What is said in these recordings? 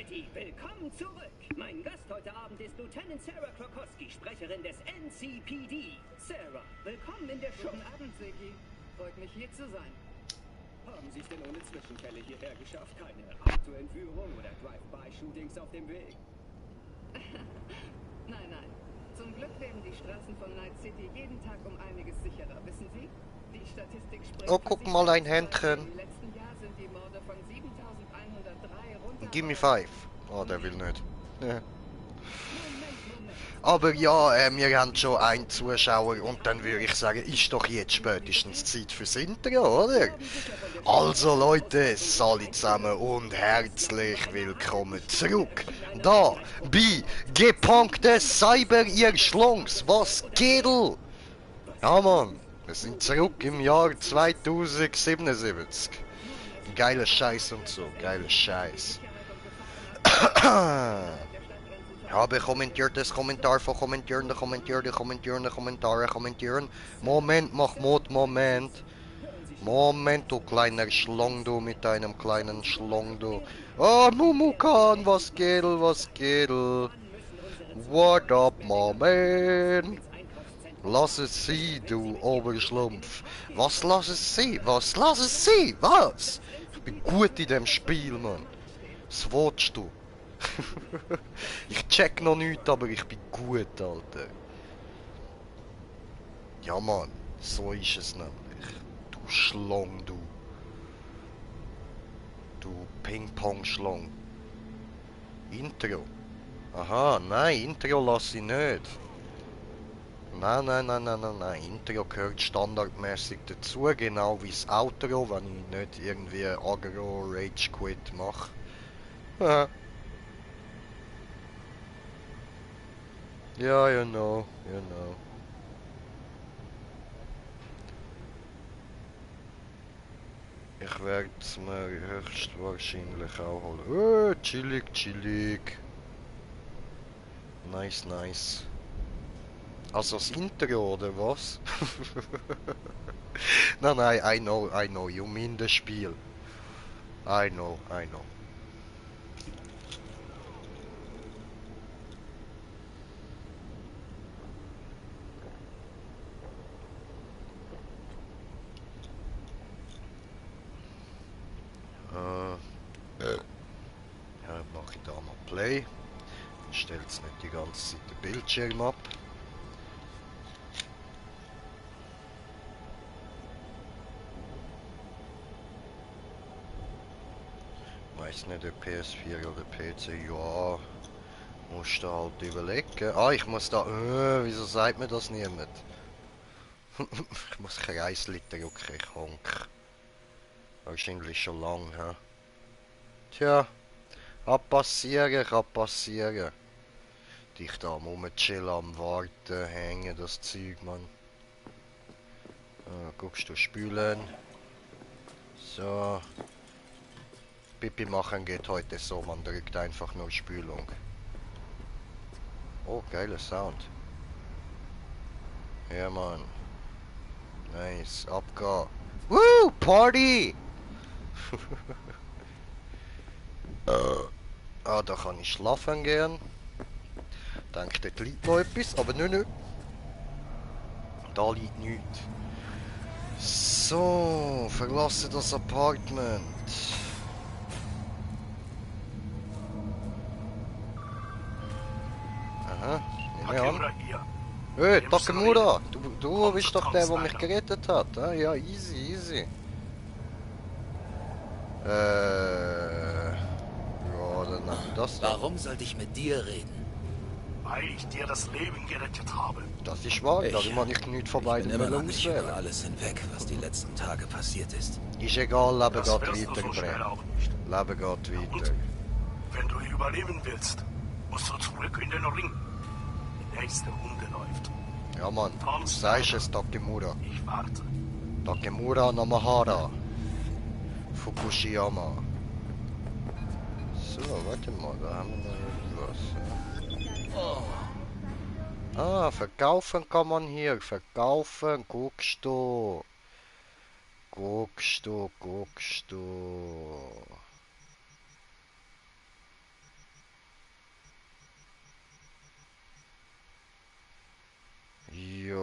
City, willkommen zurück. Mein Gast heute Abend ist Lieutenant Sarah Krokowski, Sprecherin des NCPD. Sarah, willkommen in der Show. Guten Abend, Ziggy. Freut mich, hier zu sein. Haben Sie es denn ohne Zwischenfälle hierher geschafft? Keine Autoentführung oder Drive-by-Shootings auf dem Weg? Nein, nein. Zum Glück werden die Straßen von Night City jeden Tag um einiges sicherer, wissen Sie? Die Statistik spricht. Oh, guck mal, ein Händchen. Im letzten Jahr sind die Morde von 7103 runter. Gimme 5. Oh, der will nicht. Ja. Aber ja, wir haben schon einen Zuschauer und dann würde ich sagen, ist doch jetzt spätestens Zeit fürs Intro, oder? Also Leute, salut zusammen und herzlich willkommen zurück. Da, bei Gepunkte Cyber, ihr Schlungs, was geht? Ja Mann, wir sind zurück im Jahr 2077. Geiler Scheiß und so, geiler Scheiß. Habe kommentiertes Kommentar von kommentierende Kommentare kommentieren. Moment, Mahmoud, Moment. Moment, du kleiner Schlong, du mit deinem kleinen Schlong, du. Oh, Mumukan, was geht, was geht? What up, my man? Lass es sie, du Oberschlumpf. Was lass es sie? Was lass es sie? Was? Ich bin gut in dem Spiel, Mann. Was willst du? Ich check noch nichts, aber ich bin gut, Alter. Ja, Mann, so ist es nämlich. Du Schlong, du. Du Ping-Pong-Schlong. Intro. Aha, nein, Intro lasse ich nicht. Nein. Intro gehört standardmäßig dazu, genau wie das Outro, wenn ich nicht irgendwie Agro Rage Quit mache. Ja, you know. Ich werde es mir höchstwahrscheinlich auch holen. Oh, chillig. Nice. Also das Intro, oder was? Nein, I know, you mean das Spiel. I know. Ja, mache ich da mal Play. Stellt es nicht die ganze Zeit den Bildschirm ab. Weiß nicht, ob PS4 oder PC, ja. Musst du halt überlegen. Ah, ich muss da. Wieso sagt mir das niemand? Ich muss Kreisli drücken, ich honk. Wahrscheinlich schon lang, hä? Tja, kann passieren. Dich da am rumchillen, am Warten, hängen, das Zeug, Mann. Guckst du spülen. So. Pipi machen geht heute so, man drückt einfach nur Spülung. Oh, geiler Sound. Ja, Mann. Nice, abgehen. Woo, Party! Da kann ich schlafen gehen. Denke, dort liegt noch etwas, aber nicht. Da liegt nichts. So, verlasse das Apartment. Aha, nehme an. Hey, Takemura, du bist doch der, der mich gerettet hat. Ah, ja, easy. Ja, dann das da. Warum sollte ich mit dir reden? Weil ich dir das Leben gerettet habe. Das ist wahr, darum habe ich nichts von Ich bin beiden immer noch nicht auswählen. über alles hinweg, was die letzten Tage passiert ist. Ist egal, Leben Das geht wirst du weiter, so schnell Bre. auch nicht. Leben geht weiter. Wenn du überleben willst, musst du zurück in den Ring. Die nächste Runde läuft. Ja, Mann, du sagst es, Takemura. Ich warte. Takemura Namahara. Fukushima. So, warte mal, da haben wir noch irgendwas. Ah, verkaufen kann man hier. Verkaufen, guckst du.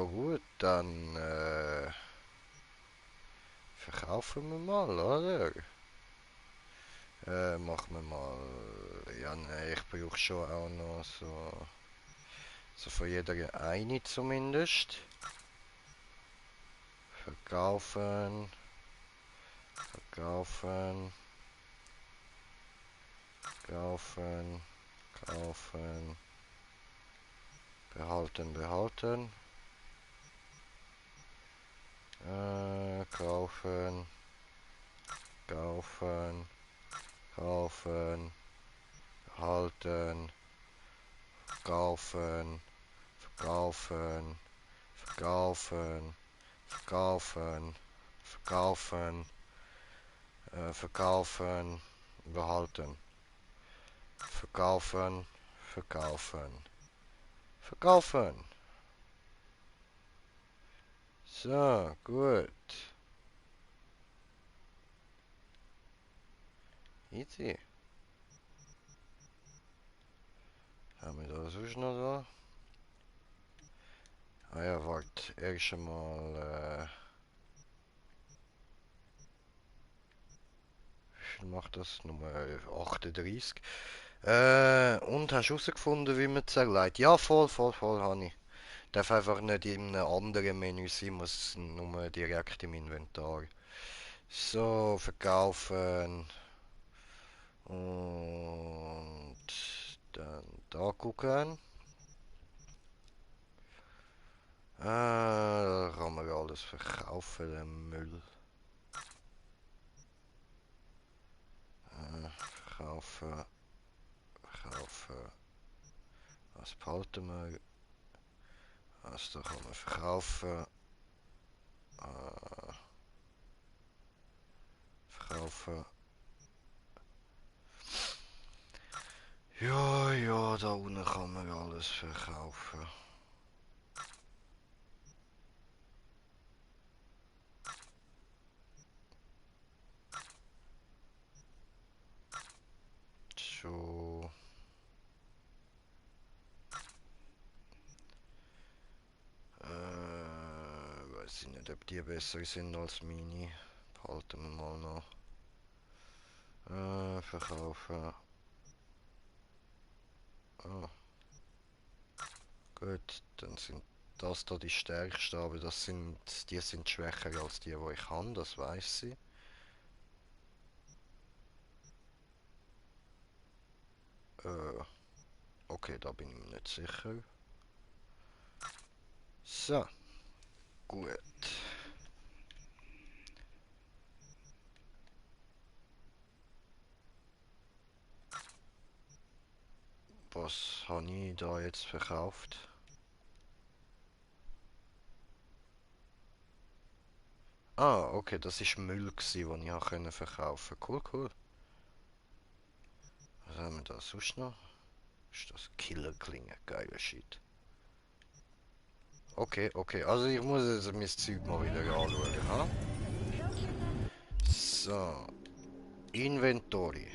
gut, dann verkaufen wir mal, oder? Machen wir mal. Ja, ne, ich brauche schon auch noch so von jeder eine zumindest. Verkaufen, verkaufen, kaufen, kaufen, behalten, behalten. Kaufen, kaufen, kaufen, behalten, kaufen, verkaufen, verkaufen, verkaufen, verkaufen, verkaufen, behalten, verkaufen, verkaufen, verkaufen. So, gut. Easy. Haben wir da sonst noch da? Ah ja, warte. Erst einmal, wie viel macht das? Nummer 38. Und hast du herausgefunden, wie man zerlegt? Ja, voll, voll, voll, habe ich. Darf einfach nicht in einem anderen Menü sein, muss nur direkt im Inventar. So, verkaufen. Und dann da gucken. Da kann man alles verkaufen, den Müll. Verkaufen, verkaufen. Was behalten wir? Was da kann man verkaufen. Verkaufen. Ja, ja, da unten kann man alles verkaufen. So. Weiß ich nicht, ob die besser sind als meine. Behalten wir mal noch. Verkaufen. Ah, gut, dann sind das da die stärksten, aber die sind schwächer als die ich habe, das weiß ich. Okay, da bin ich mir nicht sicher. So, gut. Was habe ich da jetzt verkauft? Ah, okay, das ist Müll gsi, den ich können verkaufen. Cool, cool. Was haben wir da sonst noch? Ist das Killerklinge? Geiler Shit. Okay, okay, also ich muss jetzt mein Zeug mal wieder anschauen, ha? So. Inventory.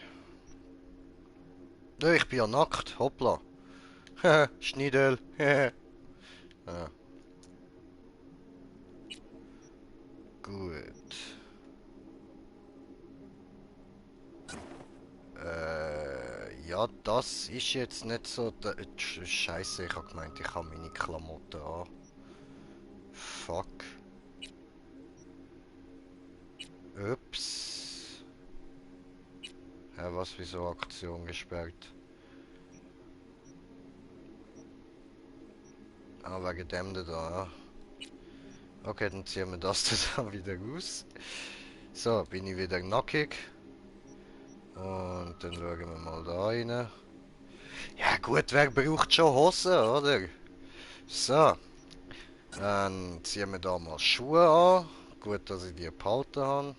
Ich bin ja nackt, hoppla. Schneidel. Ah, gut. Ja, das ist jetzt nicht so... Scheiße, ich habe gemeint, ich habe meine Klamotten an. Fuck. Ups. Ja, was, wieso Aktion gesperrt? Ah, wegen dem da, ja. Okay, dann ziehen wir das da wieder raus. So, bin ich wieder nackig. Und dann schauen wir mal da rein. Ja gut, wer braucht schon Hosen, oder? So, dann ziehen wir da mal Schuhe an. Gut, dass ich die behalten habe.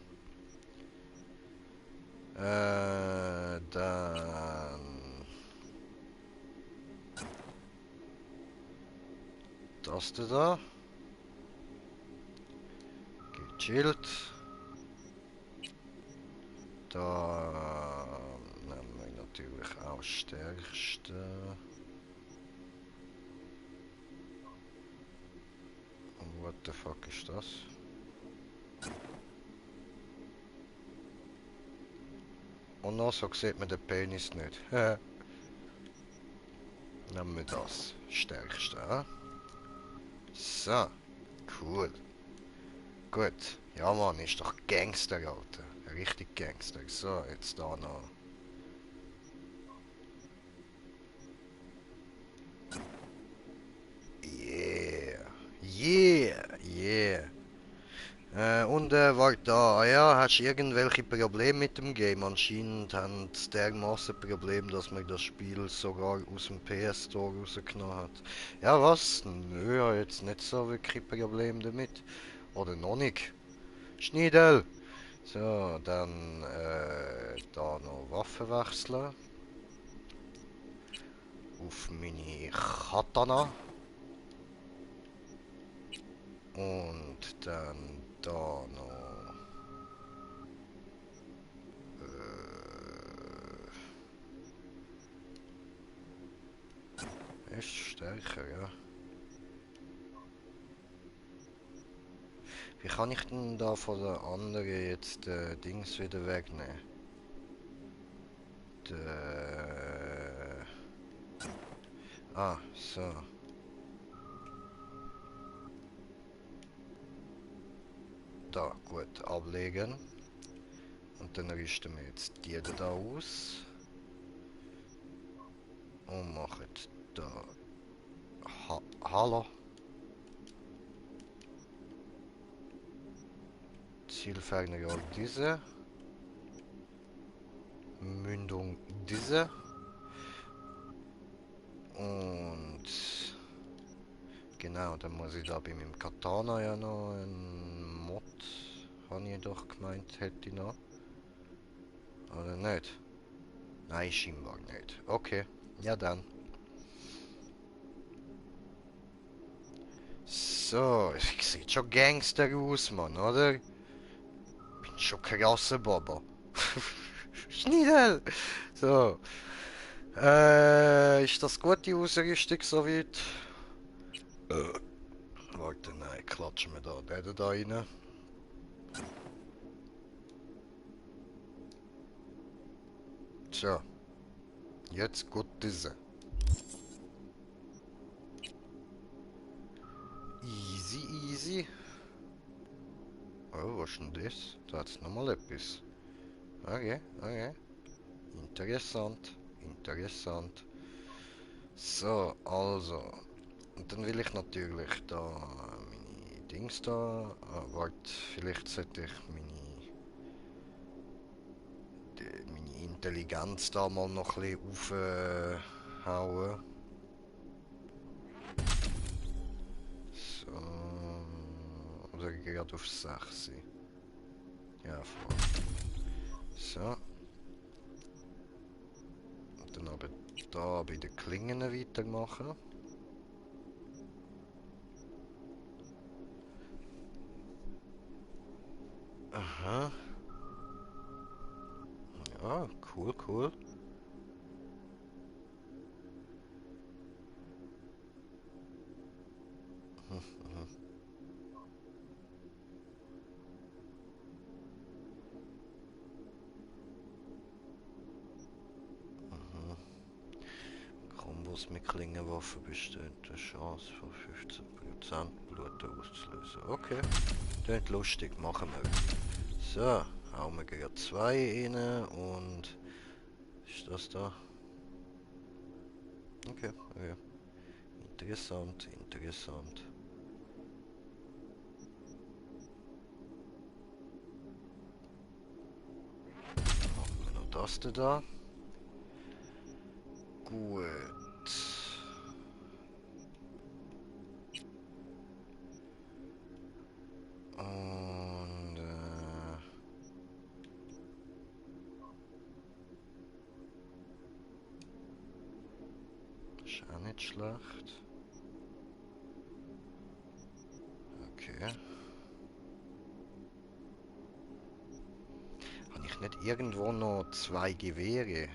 Dann... Das da. Gechillt. Da nehmen wir natürlich auch das Stärkste. the fuck ist das? Und noch so sieht man den Penis nicht. Nehmen wir das. Stärkste, ah? So. Cool. Gut. Ja Mann, ist doch Gangster, Alter. Richtig Gangster. So, jetzt da noch. Yeah. Yeah. Yeah. Warte da. Ah ja, hast du irgendwelche Probleme mit dem Game? Anscheinend haben sie dermaßen Problem, dass man das Spiel sogar aus dem PS Store rausgenommen hat. Ja, was? Nö, ja, jetzt nicht so wirklich Problem damit. Oder noch nicht. Schniedel! So, dann da noch Waffe wechseln. Auf meine Katana. Und dann da noch. Ist stärker, ja. Wie kann ich denn da von der anderen jetzt Dings wieder wegnehmen? Ah, so. Da, gut, ablegen. Und dann rüsten wir jetzt die da aus. Und machen da. Hallo. Zielfernrohr diese. Mündung diese. Und genau, dann muss ich da bei meinem Katana ja noch einen Mod, habe ich doch gemeint, hätte ich noch. Oder nicht? Nein, scheinbar nicht. Okay, ja dann. So, ich sieht schon Gangster aus, Mann, oder? Bin schon krasser Baba. Schniedel! So. Ist das gute Ausrüstung soweit? Warte, nein, klatschen wir den da rein. So. Jetzt gut diese. Easy, easy. Oh, was ist denn das? Da hat's nochmal etwas. Okay, okay. Interessant, interessant. So, also. Und dann will ich natürlich da meine Dings da. Warte, vielleicht sollte ich meine Intelligenz da mal noch ein bisschen aufhauen. So. Oder gerade auf 6. Ja, voll. So. Und dann aber da bei den Klingen weitermachen. Aha. Ja, cool, cool. Kombos mit Klingenwaffen besteht eine Chance von 15% Blut auszulösen. Okay, klingt lustig, machen wir. So, hauen wir gegen 2 rein und... Ist das da? Okay, okay. Interessant, interessant. Machen wir noch das da. Gut. Und ist auch nicht schlecht. Okay. Habe ich nicht irgendwo noch 2 Gewehre?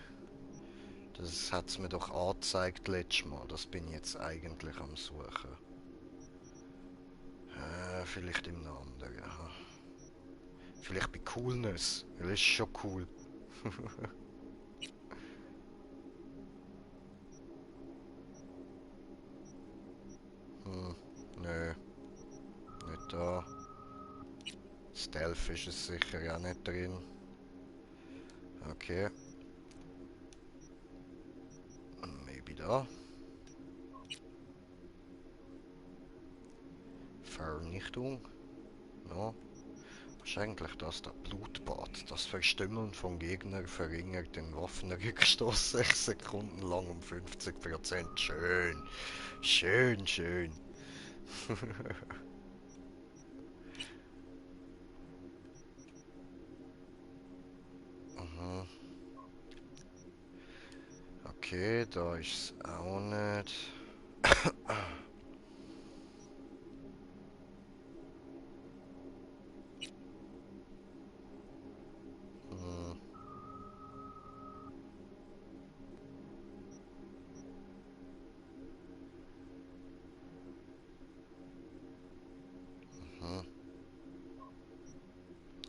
Das hat es mir doch angezeigt letztes Mal. Das bin ich jetzt eigentlich am Suchen. vielleicht im anderen. Ja. Vielleicht bei Coolness. Weil ist schon cool. Nö. Nicht da. Stealth ist es sicher ja nicht drin. Okay. Maybe da. Vernichtung. No. Wahrscheinlich das da Blutbad. Das Verstümmeln von Gegnern verringert den Waffenrückstoß 6 Sekunden lang um 50%. Schön. Schön, schön. Aha. Okay, da ist es auch nicht.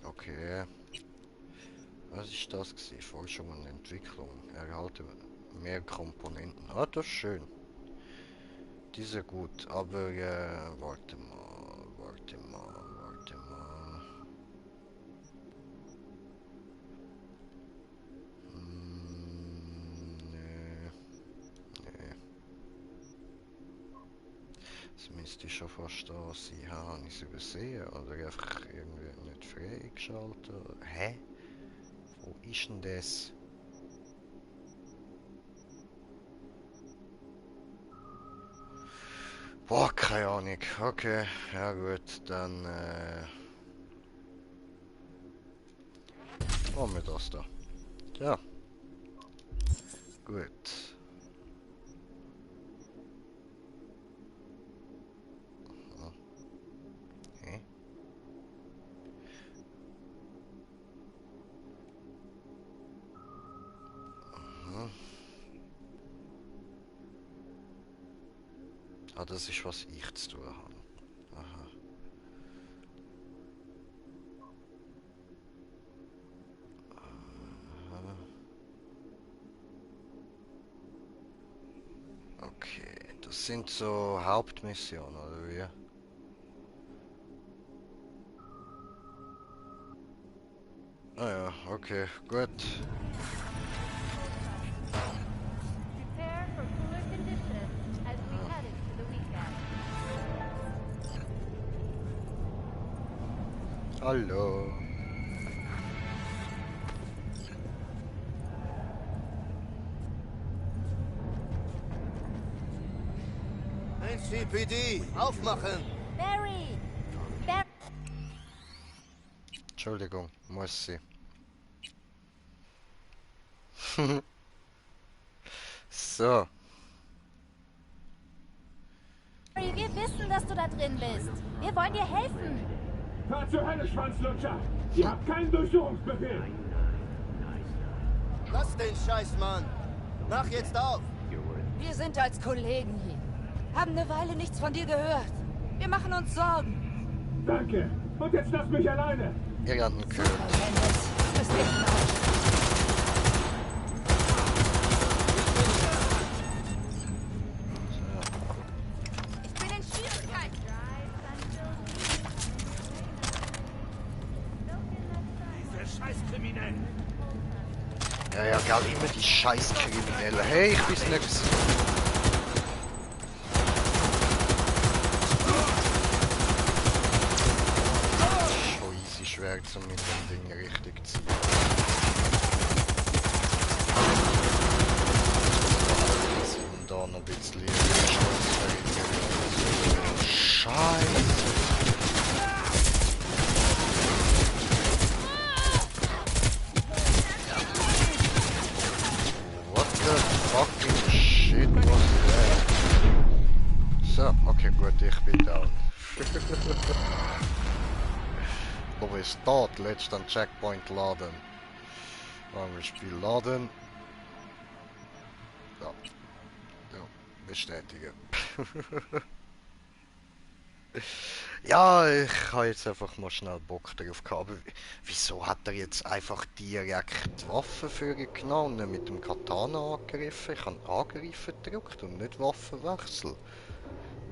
Okay. Was ist das gewesen? Forschung und Entwicklung. Erhalte mehr Komponenten. Ah, das ist schön. Die sind gut, aber warte mal, warte mal, warte mal. Nee. Nee. Das müsste schon fast da sein. Habe ich es übersehen? Oder einfach irgendwie nicht freigeschaltet? Hä? Wo ist denn das? Boah, keine Ahnung. Okay, ja gut, dann machen wir das da. Ja. Gut. Aha. Okay. Aha. Ah, das ist, was ich zu tun habe. Aha. Aha. Okay, das sind so Hauptmissionen, oder wie? Ah ja, okay, gut. Prepare for cooler conditions as we head into the weekend. Hallo. NCPD, aufmachen! Barry! Entschuldigung, muss sie. So. Barry, wir wissen, dass du da drin bist. Wir wollen dir helfen. Fahr zur Hölle, Schwanzlutscher! Ihr habt keinen Durchsuchungsbefehl! Lass den Scheiß, Mann! Mach jetzt auf! Wir sind als Kollegen hier. Haben eine Weile nichts von dir gehört. Wir machen uns Sorgen. Danke! Und jetzt lass mich alleine! Ihr habt ihn gehört. Dennis, du bist echt ein Arsch. Ich bin in Schwierigkeiten. Diese Scheißkriminellen! Ja, ja, gell, immer die Scheißkriminellen. Hey, ich bin's nicht gewesen. Schon easy schwer, um mit dem Ding richtig zu ziehen. Und da noch ein bisschen Scheiße. What the fucking shit was that? So, okay, gut, ich bin down. Wo ist dort? Let's dann Checkpoint laden. Wollen wir Spiel laden? Ja. Ja, bestätigen. Ja, ich habe jetzt einfach mal schnell Bock drauf gehabt. Aber wieso hat er jetzt einfach direkt die Waffe für ihn genommen und nicht mit dem Katana angegriffen? Ich habe Angreifen gedrückt und nicht Waffenwechsel.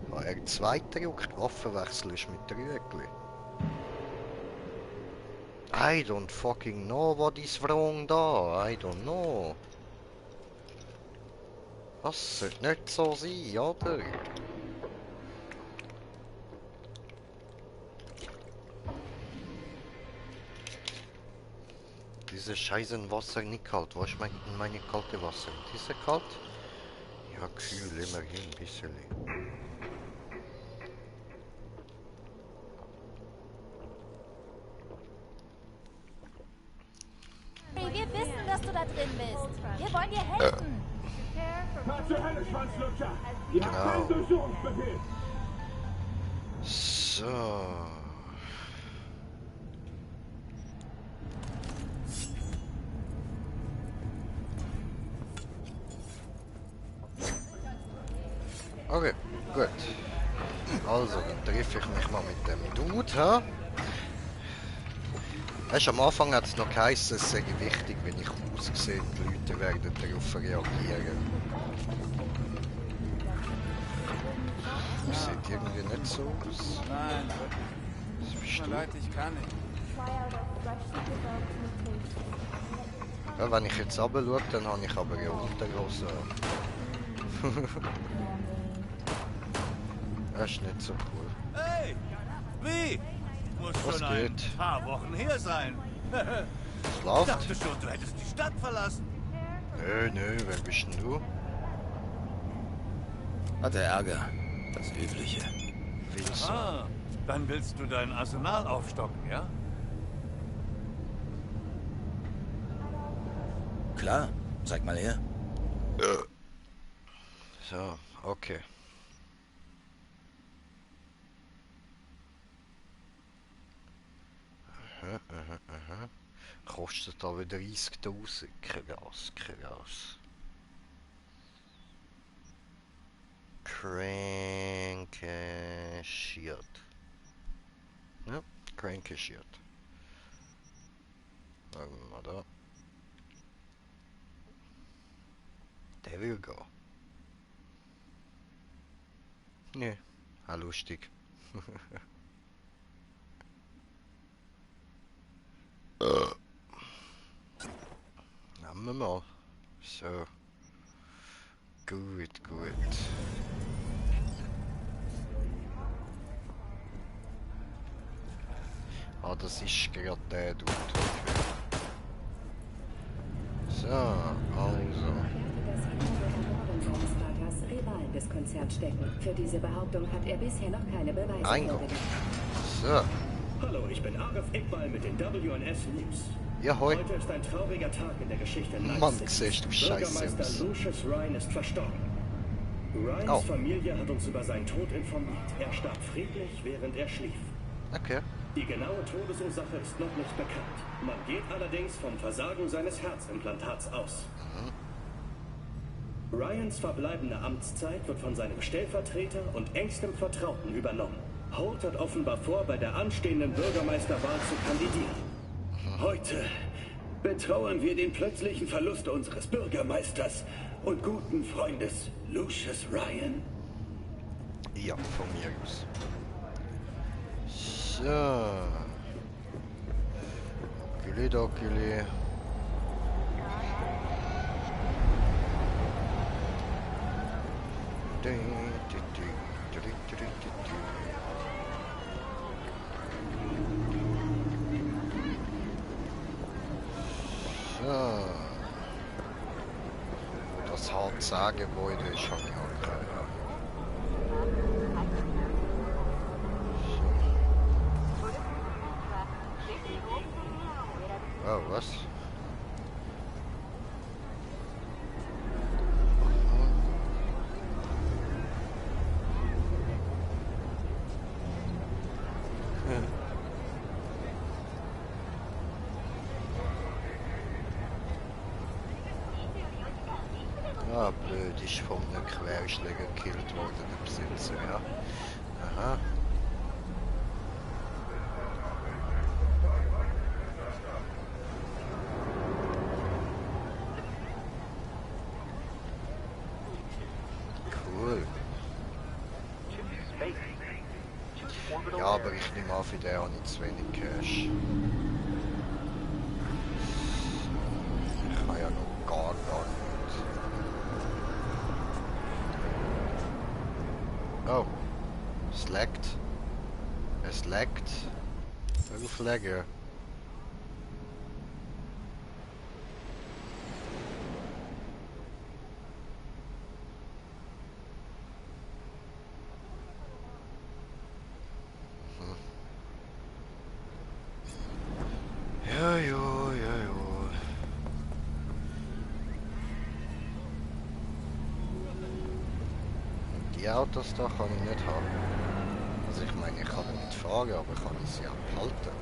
Ich habe R2 gedrückt, Waffenwechsel ist mit Rüegli. I don't fucking know what is wrong da. I don't know. Das sollte nicht so sein, oder? Diese scheißen Wasser nicht kalt. Wo ist meine kalte Wasser? Diese kalt? Ja, kühl, immerhin ein bisschen. Hey, wir wissen, dass du da drin bist. Wir wollen dir helfen. Fahr zur Hölle, Schwanzlutscher! Ihr habt keinen Durchsuchungsbefehl! So. Okay, gut. Also, dann treffe ich mich mal mit dem Dude, hä? Weißt du, am Anfang hat es noch geheißen, es sei wichtig, wenn ich aussehe, die Leute werden darauf reagieren. Das sieht irgendwie nicht so aus. Nein, Was tut bist mir du? leid, ich kann nicht. Ja, wenn ich jetzt runter schaue, dann habe ich aber eine Unterhose. Das ist nicht so cool. Hey! Wie? Muss Was schon ein geht? paar Wochen her sein. Was Ich läuft? dachte schon, du hättest die Stadt verlassen. Nö, wer bist denn du? Hatte Ärger. Das Übliche. Wieso? Ah, dann willst du dein Arsenal aufstocken, ja? Klar, zeig mal her. So, okay. Aha. Kostet aber 30.000. Krass. Crank-shirt. Ja, Crank-shirt. Mal da. Der will gehen. Nee, lustig. Nehmen wir mal. So. Gut. Ah, das ist gerade der Dude. Okay. So, also. Rivalen des Konzerns stecken. Für diese Behauptung hat er bisher noch keine Beweise Eingang. vorgelegt. So. Hallo, ich bin Arif Iqbal mit den WNS News. Ja, hoi. Heute ist ein trauriger Tag in der Geschichte Night Mann, City. siehst du scheiße Bürgermeister aus. Lucius Ryan ist verstorben. Ryans Oh. Familie hat uns über seinen Tod informiert. Er starb friedlich, während er schlief. Okay. Die genaue Todesursache ist noch nicht bekannt. Man geht allerdings vom Versagen seines Herzimplantats aus. Ryans verbleibende Amtszeit wird von seinem Stellvertreter und engstem Vertrauten übernommen. Holt hat offenbar vor, bei der anstehenden Bürgermeisterwahl zu kandidieren. Heute betrauern wir den plötzlichen Verlust unseres Bürgermeisters und guten Freundes Lucius Ryan. Ja, von mir aus. So. Okuli. So. Das Hauptsagebäude ist schon okay. Oh, was? Ah, blöd, ist von einem Querschläger gekillt worden, der Besitzer, ja. Aha. Ja, aber ich nehme an, für den habe ich zu wenig Cash. Ich kann ja noch gar nicht. Oh. Es laggt. Es laggt. Auflegen. Ja, ja, ja, ja. Die Autos da kann ich nicht haben. Also ich meine, ich kann damit fahren, aber kann ich sie abhalten?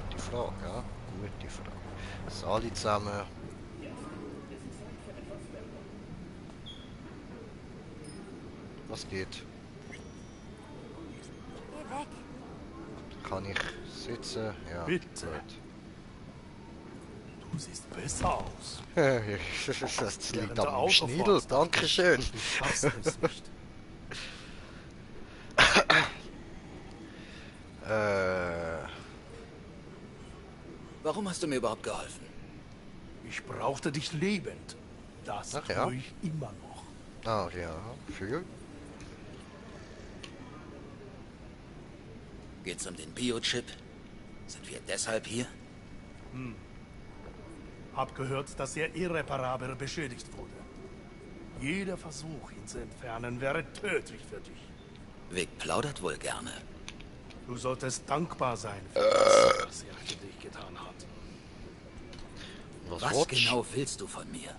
Gute Frage, ja? Gute Frage. So, alle zusammen. Was geht? Geh weg. Kann ich sitzen? Ja, Bitte. gut. Du siehst besser aus. Das liegt Während der am Autofahrt Schniedel, dachte dankeschön. ich, Du schaffst es nicht. Warum hast du mir überhaupt geholfen? Ich brauchte dich lebend. Das Ach ja? tue ich immer noch. Ah ja, für? Geht's um den Biochip? Sind wir deshalb hier? Hab gehört, dass er irreparabel beschädigt wurde. Jeder Versuch, ihn zu entfernen, wäre tödlich für dich. Vic plaudert wohl gerne. Du solltest dankbar sein für das, was er für dich getan hat. Was Was willst du? genau willst du von mir?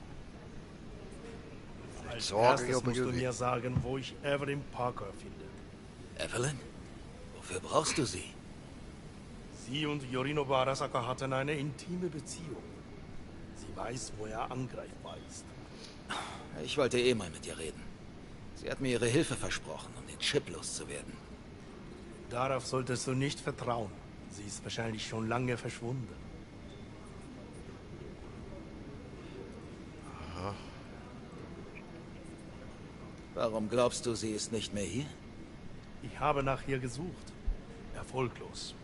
Als Sorge, erstes aber musst du Juli. mir sagen, wo ich Evelyn Parker finde. Evelyn? Wofür brauchst du sie? Sie und Yorinobu Arasaka hatten eine intime Beziehung. Sie weiß, wo er angreifbar ist. Ich wollte eh mal mit ihr reden. Sie hat mir ihre Hilfe versprochen, um den Chip loszuwerden. Darauf solltest du nicht vertrauen. Sie ist wahrscheinlich schon lange verschwunden. Warum glaubst du, sie ist nicht mehr hier? Ich habe nach ihr gesucht. Erfolglos.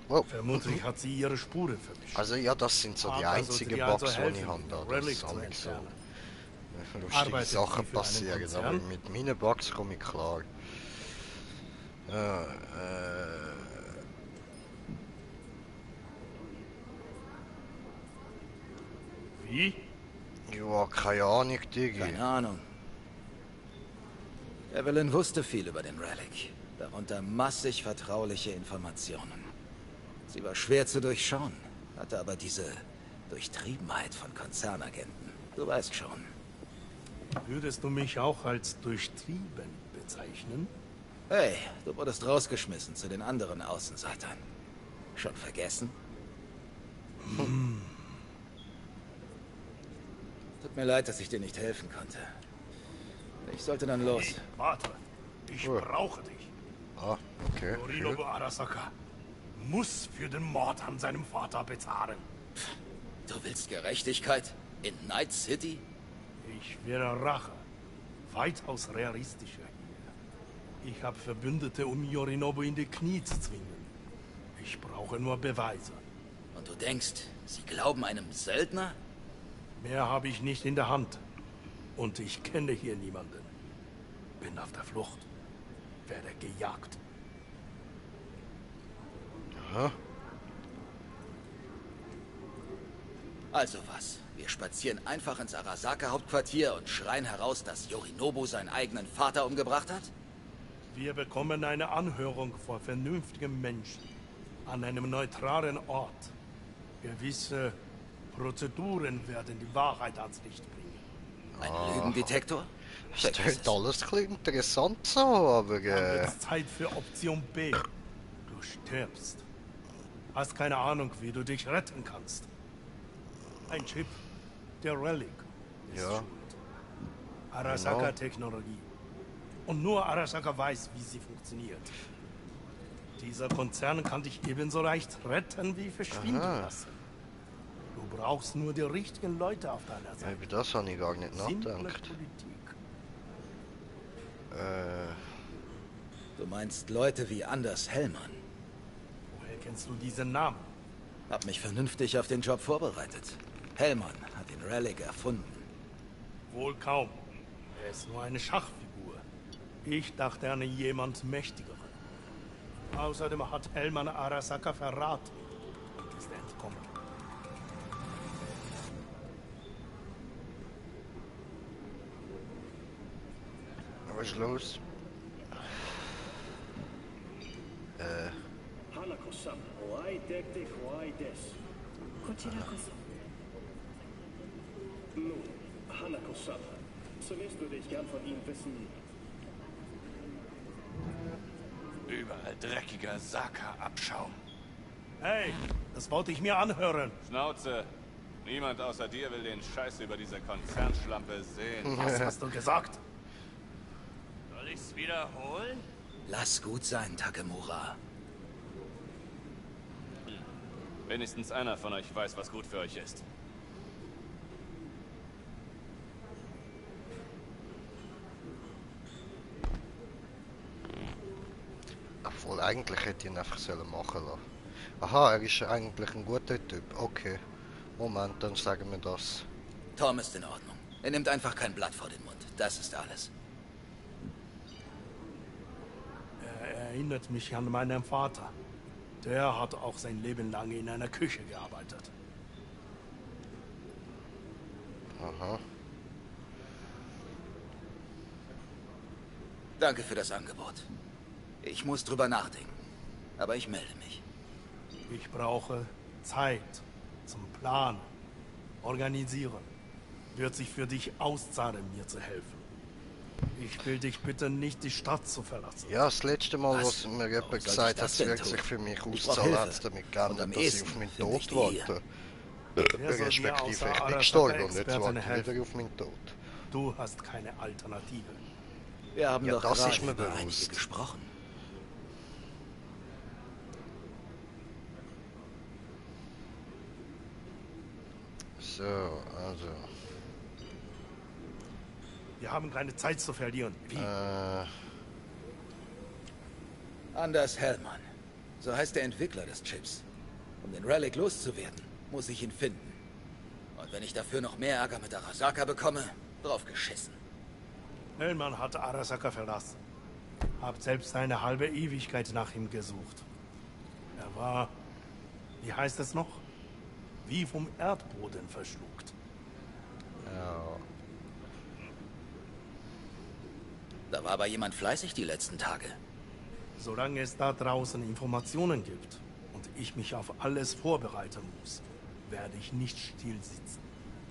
Oh. Vermutlich hat sie ihre Spuren verwischt. Also ja, das sind so die Parker sollte einzigen dir also Bugs, die helfen, ich habe. Da Relic das zu sammelt so entfernen. lustige Arbeitet sie Sachen für einen passieren, Konzern? aber mit meinen Bugs komme ich klar. Ja, Wie? ja, keine Ahnung, Digi. Keine Ahnung. Evelyn wusste viel über den Relic. Darunter massig vertrauliche Informationen. Sie war schwer zu durchschauen, hatte aber diese Durchtriebenheit von Konzernagenten. Du weißt schon. Würdest du mich auch als durchtrieben bezeichnen? Hey, du wurdest rausgeschmissen zu den anderen Außenseitern. Schon vergessen? Tut mir leid, dass ich dir nicht helfen konnte. Ich sollte dann los. Hey, warte. Ich Oh. brauche dich. Ah, okay. Yorinobu Arasaka muss für den Mord an seinem Vater bezahlen. Du willst Gerechtigkeit? In Night City? Ich will Rache. Weitaus realistischer hier. Ich habe Verbündete, um Yorinobu in die Knie zu zwingen. Ich brauche nur Beweise. Und du denkst, sie glauben einem Söldner? Mehr habe ich nicht in der Hand. Und ich kenne hier niemanden. Bin auf der Flucht. Werde gejagt. Aha. Also was? Wir spazieren einfach ins Arasaka-Hauptquartier und schreien heraus, dass Yorinobu seinen eigenen Vater umgebracht hat? Wir bekommen eine Anhörung vor vernünftigen Menschen. An einem neutralen Ort. Gewisse Prozeduren werden die Wahrheit ans Licht bringen. Ein Lügendetektor? Das Vergiss klingt es. alles interessant so, aber Dann wird's Zeit für Option B. Du stirbst. Hast keine Ahnung, wie du dich retten kannst. Ein Chip, der Relic, ist Ja. schuld. Arasaka-Technologie. Und nur Arasaka weiß, wie sie funktioniert. Dieser Konzern kann dich ebenso leicht retten wie verschwinden Aha. lassen. Du brauchst nur die richtigen Leute auf deiner Seite. über das habe ich gar nicht Simple nachgedacht. Politik. Du meinst Leute wie Anders Hellmann? Woher kennst du diesen Namen? Hab mich vernünftig auf den Job vorbereitet. Hellmann hat den Relic erfunden. Wohl kaum. Er ist nur eine Schachfigur. Ich dachte an jemand Mächtigeren. Außerdem hat Hellmann Arasaka verraten und ist entkommen. Was ist los? Hanako-sama, oai dekte oai des. Nun, Hanako-sama, zunächst würde ich gern von Ihnen wissen... Überall dreckiger Saka-Abschaum. Hey, das wollte ich mir anhören. Schnauze. Niemand außer dir will den Scheiß über diese Konzernschlampe sehen. Was hast du gesagt? Soll ich's wiederholen? Lass gut sein, Takemura. Wenigstens einer von euch weiß, was gut für euch ist. Obwohl, eigentlich hätte ich ihn einfach machen lassen. Aha, er ist eigentlich ein guter Typ. Okay. Moment, dann sagen wir das. Tom ist in Ordnung. Er nimmt einfach kein Blatt vor den Mund. Das ist alles. Er erinnert mich an meinen Vater. Der hat auch sein Leben lang in einer Küche gearbeitet. Aha. Danke für das Angebot. Ich muss drüber nachdenken. Aber ich melde mich. Ich brauche Zeit zum Planen, organisieren. Wird sich für dich auszahlen, mir zu helfen. Ich will dich bitten, nicht die Stadt zu verlassen. Ja, das letzte Mal, was mir jemand gesagt hat, es wird sich für mich auszahlen, hat es damit geändert, dass ich auf meinen Tod warte. Respektive, ich bin gestorben und jetzt warte ich wieder auf meinen Tod. Du hast keine Alternative. Wir haben Ja, doch das gerade ist mir über einige bewusst. gesprochen. So, also. Wir haben keine Zeit zu verlieren. Wie? Anders Hellmann. So heißt der Entwickler des Chips. Um den Relic loszuwerden, muss ich ihn finden. Und wenn ich dafür noch mehr Ärger mit Arasaka bekomme, drauf geschissen. Hellmann hat Arasaka verlassen. Hab selbst eine halbe Ewigkeit nach ihm gesucht. Er war... Wie heißt es noch? Wie vom Erdboden verschluckt. Ja. Da war aber jemand fleißig die letzten Tage. Solange es da draußen Informationen gibt und ich mich auf alles vorbereiten muss, werde ich nicht still sitzen.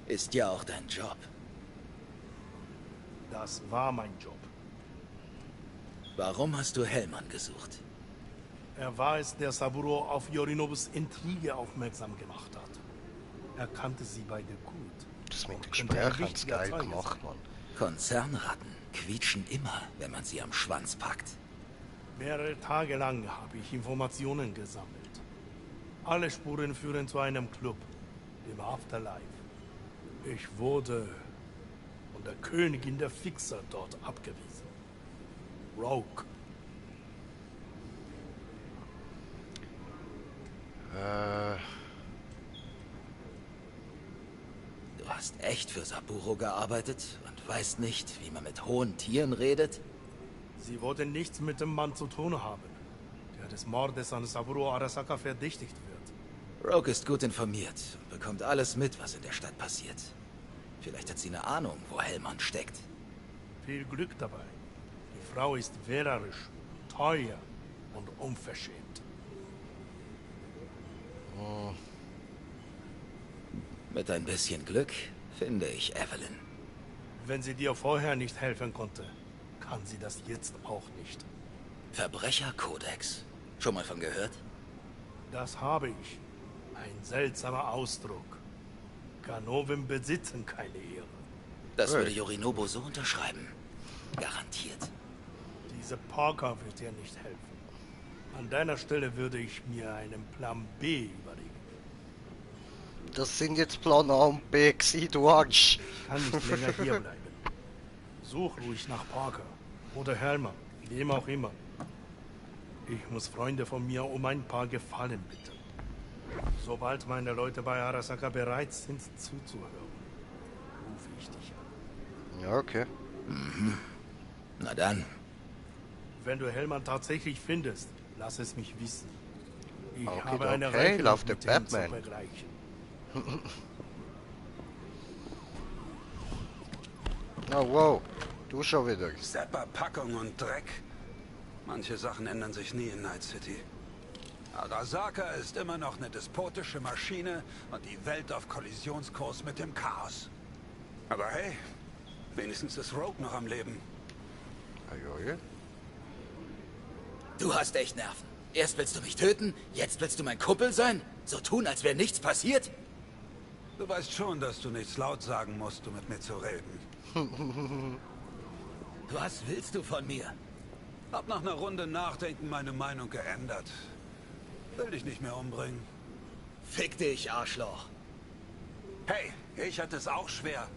Ist ja auch dein Job. Das war mein Job. Warum hast du Hellmann gesucht? Er war es, der Saburo auf Yorinobus Intrige aufmerksam gemacht hat. Er kannte sie beide gut. Das mit dem Und Gespräch könnte ein hat's wichtiger geil Zeuge gemacht, sein. Mann. Konzernratten quietschen immer, wenn man sie am Schwanz packt. Mehrere Tage lang habe ich Informationen gesammelt. Alle Spuren führen zu einem Club, dem Afterlife. Ich wurde von der Königin der Fixer dort abgewiesen. Rogue. Du hast echt für Saburo gearbeitet und weißt nicht, wie man mit hohen Tieren redet? Sie wollten nichts mit dem Mann zu tun haben, der des Mordes an Saburo Arasaka verdächtigt wird. Rogue ist gut informiert und bekommt alles mit, was in der Stadt passiert. Vielleicht hat sie eine Ahnung, wo Hellmann steckt. Viel Glück dabei. Die Frau ist wählerisch, teuer und unverschämt. Mit ein bisschen Glück finde ich Evelyn. Wenn sie dir vorher nicht helfen konnte, kann sie das jetzt auch nicht. Verbrecherkodex. Schon mal von gehört? Das habe ich. Ein seltsamer Ausdruck. Ganoven besitzen keine Ehre. Das würde Yorinobu so unterschreiben. Garantiert. Diese Parker wird dir nicht helfen. An deiner Stelle würde ich mir einen Plan B überlegen. Das sind jetzt Plan A und B gewesen, du Arsch. Ich kann nicht länger hierbleiben. Such ruhig nach Parker oder Hellmann, wem auch immer. Ich muss Freunde von mir um ein paar Gefallen bitten. Sobald meine Leute bei Arasaka bereit sind, zuzuhören, rufe ich dich an. Ja, okay. Mhm. Na dann. Wenn du Hellmann tatsächlich findest, lass es mich wissen. Ich Okay, habe eine okay, Rechnung lauf der mit ihm zu Batman. begleichen. Oh, wow. Du schon wieder. Sepper, Packung und Dreck. Manche Sachen ändern sich nie in Night City. Arasaka ist immer noch eine despotische Maschine und die Welt auf Kollisionskurs mit dem Chaos. Aber hey, wenigstens ist Rogue noch am Leben. Ajoje. Du hast echt Nerven. Erst willst du mich töten, jetzt willst du mein Kumpel sein? So tun, als wäre nichts passiert? Du weißt schon, dass du nichts laut sagen musst, um mit mir zu reden. Was willst du von mir? Hab nach einer Runde Nachdenken meine Meinung geändert. Will dich nicht mehr umbringen. Fick dich, Arschloch. Hey, ich hatte es auch schwer.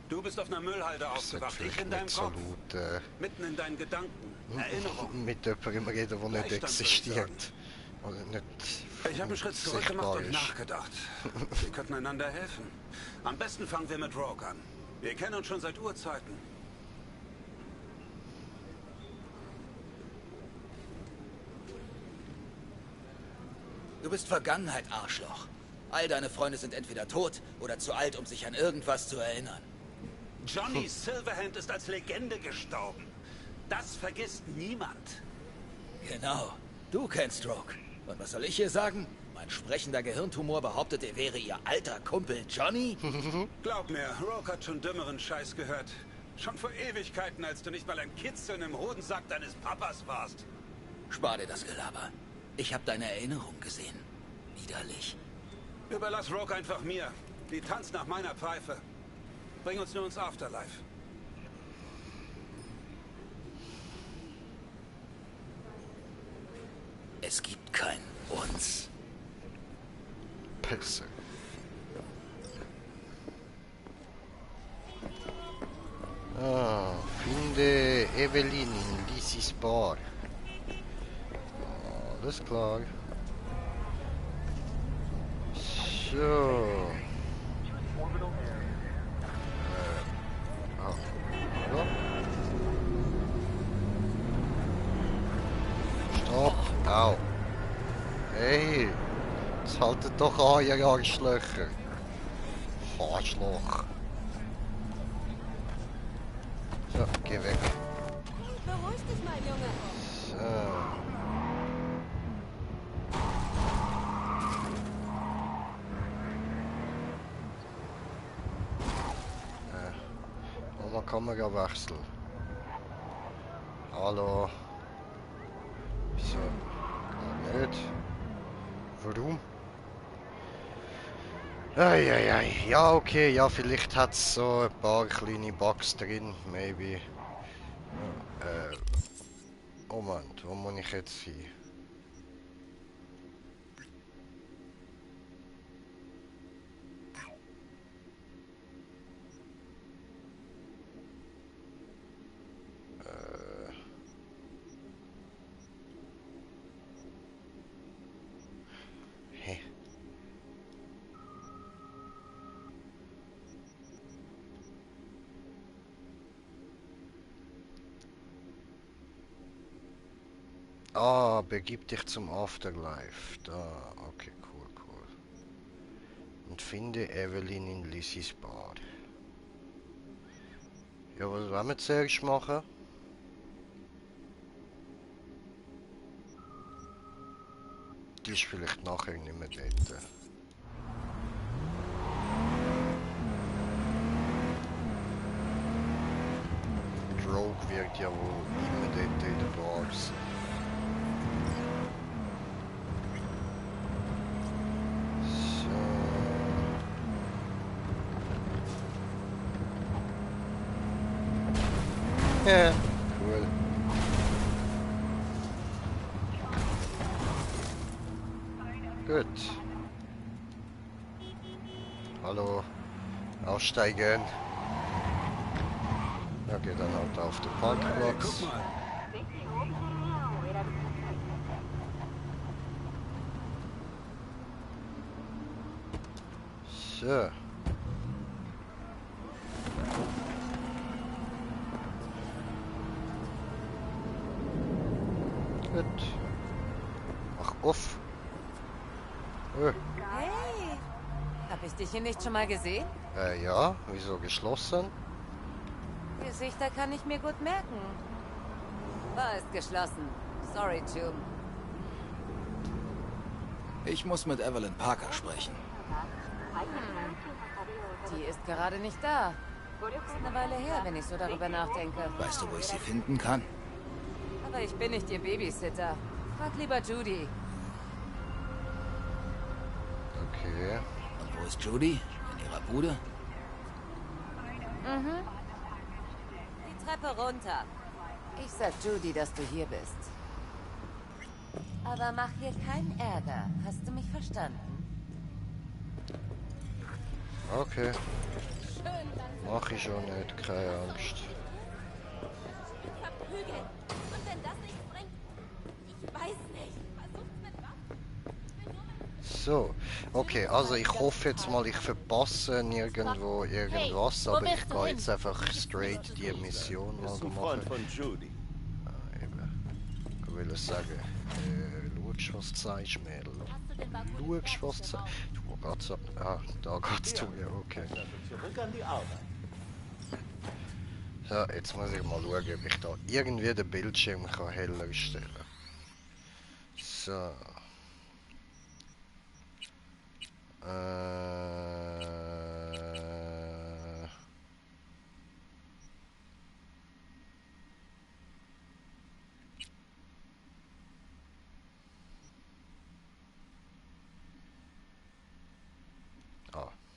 Du bist auf einer Müllhalde aufgewacht, ich in deinem Kopf. Mitten in deinen Gedanken, Erinnerungen. Mit jemandem reden, der nicht existiert. Oder nicht. Ich habe einen Schritt zurück gemacht und nachgedacht. Wir könnten einander helfen. Am besten fangen wir mit Rogue an. Wir kennen uns schon seit Urzeiten. Du bist Vergangenheit, Arschloch. All deine Freunde sind entweder tot oder zu alt, um sich an irgendwas zu erinnern. Johnny Silverhand ist als Legende gestorben. Das vergisst niemand. Genau. Du kennst Rogue. Und was soll ich hier sagen? Mein sprechender Gehirntumor behauptet, er wäre ihr alter Kumpel Johnny? Glaub mir, Rogue hat schon dümmeren Scheiß gehört. Schon vor Ewigkeiten, als du nicht mal ein Kitzeln im Hodensack deines Papas warst. Spar dir das Gelaber. Ich habe deine Erinnerung gesehen. Widerlich. Überlass Rogue einfach mir. Die tanzt nach meiner Pfeife. Bring uns nur ins Afterlife. Es gibt kein Uns. Pisse. Ah, finde Evelyn in Lizzie's Bar. Alles klar. So. Hallo? Stopp. Au. Hey. Jetzt haltet doch an, ihr Arschlöcher. Arschloch. So, geh weg. Beruhig dich mal, Junge. So. Nochmal Kamerawechsel. Hallo. So. Gar nicht. Warum? Eieiei. Ja, okay. Ja, vielleicht hat es so ein paar kleine Bugs drin. Maybe. Moment, wo muss ich jetzt hin? Ah, begib dich zum Afterlife. Da, okay, cool, cool. Und finde Evelyn in Lizzie's Bar. Ja, was wollen wir zuerst machen? Die ist vielleicht nachher nicht mehr dort. Rogue wird ja wohl immer dort in den Bars. Ja, cool. Gut. Hallo. Aussteigen. Ja, geht dann halt auf den Parkplatz. Hey, guck mal. So. Gut. Mach auf. Hey, hab ich dich hier nicht schon mal gesehen? Ja, wieso geschlossen? Gesichter kann ich mir gut merken. Bar ist geschlossen. Sorry, June. Ich muss mit Evelyn Parker sprechen. Die ist gerade nicht da. Ist eine Weile her, wenn ich so darüber nachdenke. Weißt du, wo ich sie finden kann? Aber ich bin nicht ihr Babysitter. Frag lieber Judy. Okay. Und wo ist Judy? In ihrer Bude? Mhm. Die Treppe runter. Ich sag Judy, dass du hier bist. Aber mach hier keinen Ärger. Hast du mich verstanden? Okay. Mach ich schon nicht, keine Angst. Verprügeln. Und wenn das nichts bringt, ich weiß nicht. Versucht's mit was? So, okay, also ich hoffe jetzt mal, ich verpasse nirgendwo irgendwas, aber ich gehe jetzt einfach straight die Mission mal machen. Von Judy. Ich will sagen, schaust, was du sagst, Mädel. Schaust, was du sagst. Du geht's so. Ah, da geht's zu mir, okay. Zurück an die Arbeit. So, jetzt muss ich mal schauen, ob ich da irgendwie den Bildschirm kann heller stellen kann. So.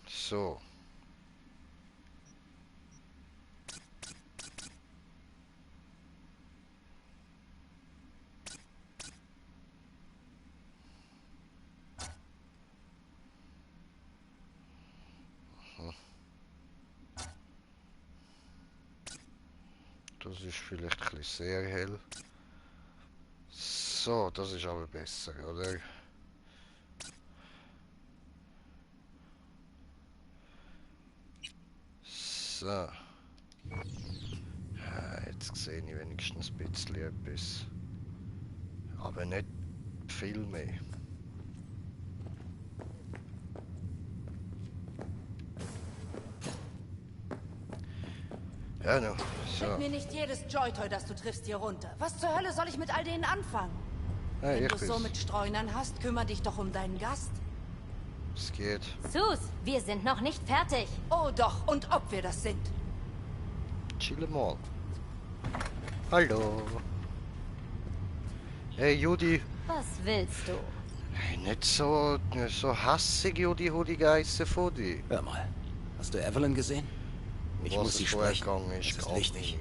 So. Das ist vielleicht ein bisschen sehr hell. So, das ist aber besser, oder? So. Ja, jetzt sehe ich wenigstens ein bisschen etwas. Aber nicht viel mehr. Ja, no. So. Schick mir nicht jedes Joy-Toy, das du triffst, hier runter. Was zur Hölle soll ich mit all denen anfangen? Ja, Wenn ich du so mit Streunern hast, kümmere dich doch um deinen Gast. Es geht. Sus, wir sind noch nicht fertig. Oh doch, und ob wir das sind. Chill mal. Hallo. Hey Judy. Was willst du? Hey, nicht so hassig, Judy, Hudi geissen von dir. Hör mal, hast du Evelyn gesehen? Ich muss sie sprechen. Das ist wichtig.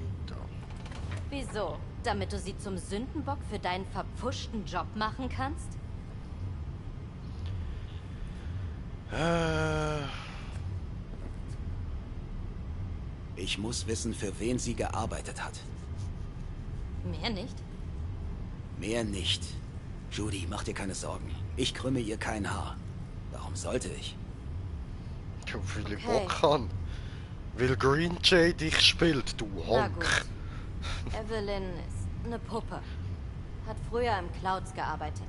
Wieso? Damit du sie zum Sündenbock für deinen verpfuschten Job machen kannst? Ich muss wissen, für wen sie gearbeitet hat. Mehr nicht? Mehr nicht. Judy, mach dir keine Sorgen. Ich krümme ihr kein Haar. Warum sollte ich? Du will Bock haben. Will Green Jay dich spielt, du Na Honk. gut. Evelyn ist eine Puppe. Hat früher im Clouds gearbeitet.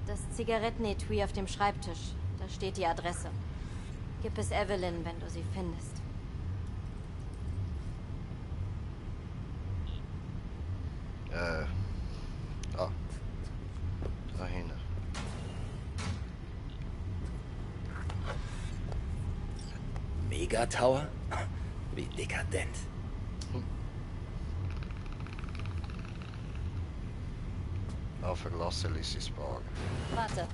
Das Zigarettenetui auf dem Schreibtisch. Da steht die Adresse. Gib es Evelyn, wenn du sie findest. Ah. Da hinten. Megatower? Wie dekadent. Ah, verlassen Lissys Bar. Warte.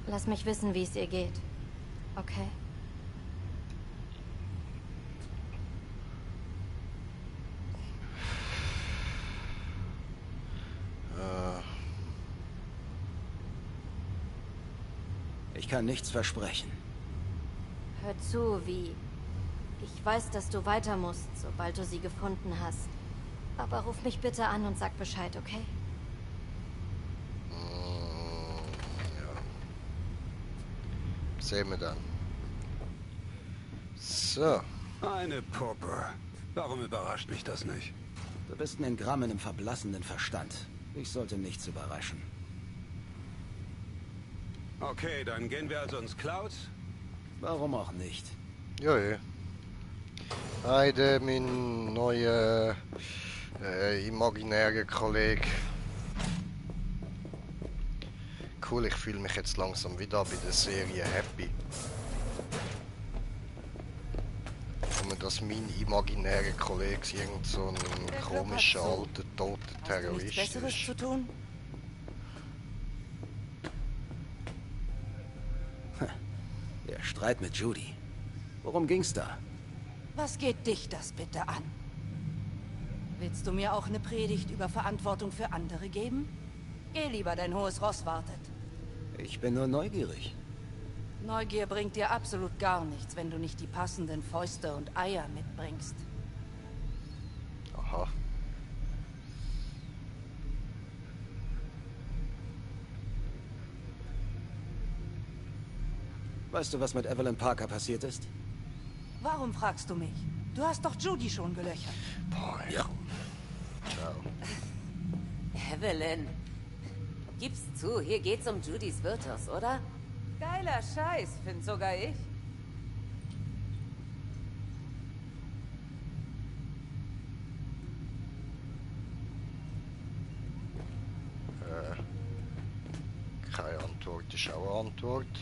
Lass mich wissen, wie es ihr geht. Okay? Ich kann nichts versprechen. Hör zu, wie... Ich weiß, dass du weiter musst, sobald du sie gefunden hast. Aber ruf mich bitte an und sag Bescheid, okay? sehen wir dann. So. Eine Puppe. Warum überrascht mich das nicht? Du bist ein Engramm in einem verblassenen Verstand. Ich sollte nichts überraschen. Okay, dann gehen wir also ins Cloud. Warum auch nicht? Ja, ja. Heide, mein neuer imaginärer Kollege. Cool, ich fühle mich jetzt langsam wieder bei der Serie happy. Und dass mein imaginärer Kollege irgend so ein komischer, alter, toter Terrorist nichts Besseres ist. zu tun? Der Streit mit Judy. Worum ging's da? Was geht dich das bitte an? Willst du mir auch eine Predigt über Verantwortung für andere geben? Geh lieber, dein hohes Ross wartet. Ich bin nur neugierig. Neugier bringt dir absolut gar nichts, wenn du nicht die passenden Fäuste und Eier mitbringst. Aha. Weißt du, was mit Evelyn Parker passiert ist? Warum fragst du mich? Du hast doch Judy schon gelöchert. Boah, ja. Ciao. Evelyn, gib's zu, hier geht's um Judys Virtus, oder? Geiler Scheiß, find sogar ich. Keine Antwort ist auch eine Antwort.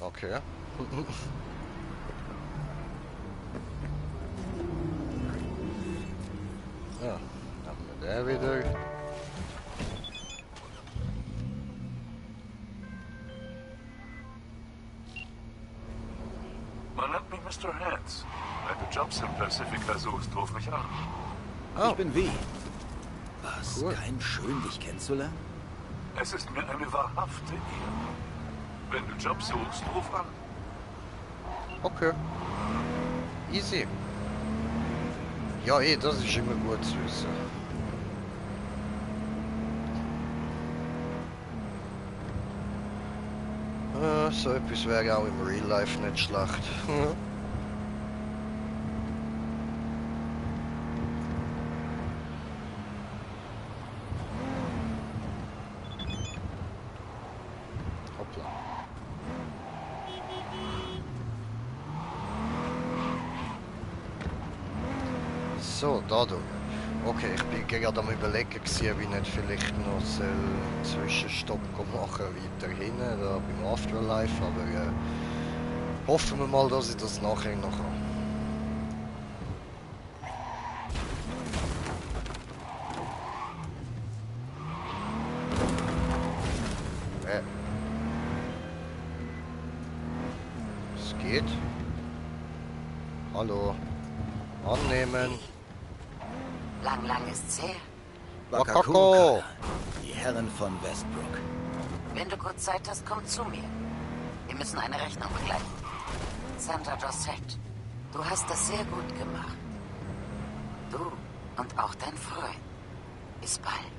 Okay. Ja, haben wir den wieder. Man nennt mich Mr. Hands. Wenn du Jobs im Pacifica suchst, ruf mich an. Oh. Ich bin wie? Was? Cool. Kein Schön, dich kennenzulernen? Es ist mir eine wahrhafte Ehre. Wenn du Jobs suchst, ruf an. Okay. Easy. Ja, das ist immer gut zu wissen. So etwas wäre auch im Real Life nicht schlecht. Hoppla. So, dadurch. Okay, ich bin gerade am Überlegen gewesen, wie nicht vielleicht noch einen Zwischenstopp machen weiter hinten, da beim Afterlife, aber hoffen wir mal, dass ich das nachher noch habe. Es geht. Hallo. Annehmen. Lang ist's her. Wakako! Die Herren von Westbrook. Wenn du kurz Zeit hast, komm zu mir. Wir müssen eine Rechnung begleichen. Sandra Dossett, du hast das sehr gut gemacht. Du und auch dein Freund. Bis bald.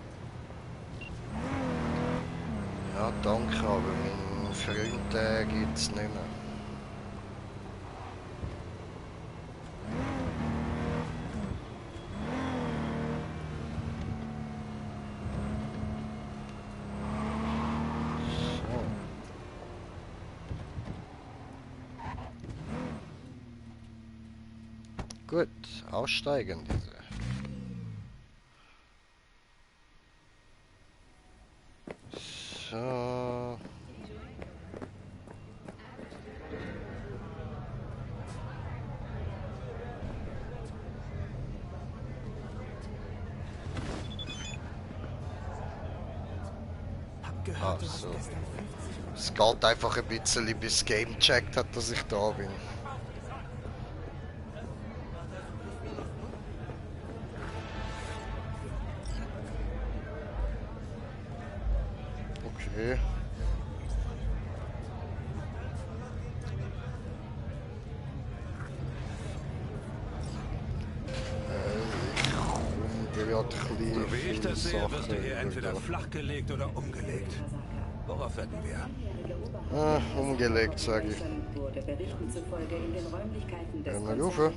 Ja, danke, aber meinen Freund gibt's nicht mehr. Gut, aussteigen diese. So. Ach so. Es geht einfach ein bisschen, bis das Game checkt hat, dass ich da bin. Okay. So wie ich das sehe, wirst du hier entweder flachgelegt oder umgelegt. Worauf wetten wir? Umgelegt, sag ich. Mal rufen.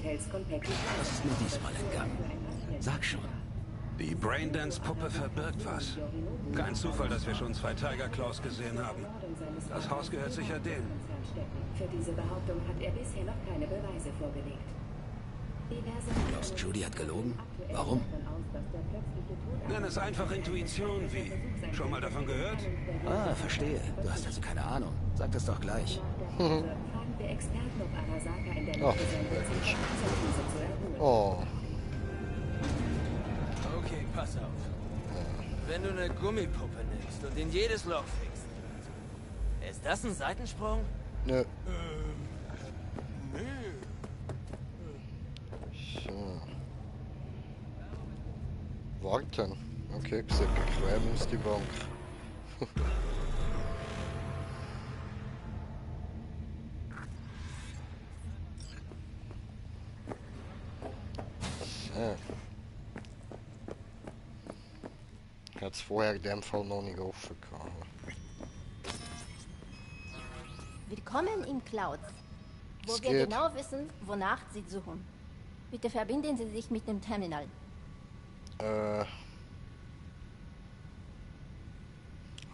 Was ist mir diesmal entgangen? Sag schon. Die Braindance-Puppe verbirgt was. Kein Zufall, dass wir schon 2 Tiger Claws gesehen haben. Das Haus gehört sicher dem. Für diese Behauptung hat er bisher noch keine Beweise vorgelegt. Du glaubst, Judy hat gelogen? Warum? Nenn es einfach Intuition, wie. Schon mal davon gehört? Ah, verstehe. Du hast also keine Ahnung. Sag das doch gleich. Fragen wir Experten, ob Arasaka in der Ach, Lage sein wird, sich Schutzerwiese zu erholen. Oh. Okay, pass auf. Wenn du eine Gummipuppe nimmst und in jedes Loch fixst, ist das ein Seitensprung? Nö. Nö. So. Warten. Okay, sieht bequem aus, die Bank. So. Ich hatte es vorher in dem Fall noch nicht offen gehabt. Willkommen in Clouds, wo Es wir geht. genau wissen, wonach Sie suchen. Bitte verbinden Sie sich mit dem Terminal. Ah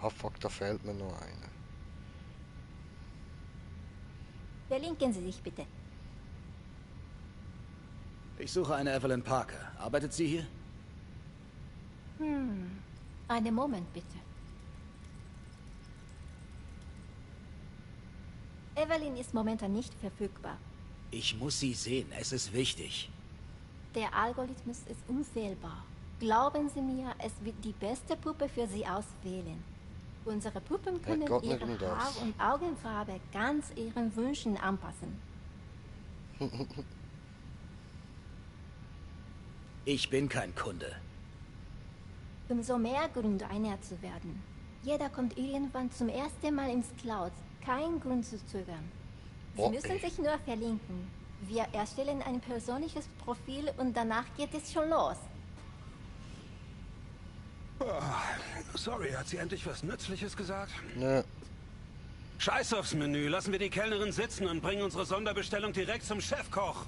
fuck, da fehlt mir noch eine. Verlinken Sie sich bitte. Ich suche eine Evelyn Parker. Arbeitet sie hier? Einen Moment bitte. Evelyn ist momentan nicht verfügbar. Ich muss sie sehen. Es ist wichtig. Der Algorithmus ist unfehlbar. Glauben Sie mir, es wird die beste Puppe für Sie auswählen. Unsere Puppen können Gott, nicht ihre um das. Haar- und Augenfarbe ganz Ihren Wünschen anpassen. Ich bin kein Kunde. Umso mehr Grund, einer zu werden. Jeder kommt irgendwann zum ersten Mal ins Cloud. Kein Grund zu zögern. Sie müssen sich nur verlinken. Wir erstellen ein persönliches Profil und danach geht es schon los. Sorry, hat sie endlich was Nützliches gesagt? Nö. Scheiß aufs Menü. Lassen wir die Kellnerin sitzen und bringen unsere Sonderbestellung direkt zum Chefkoch.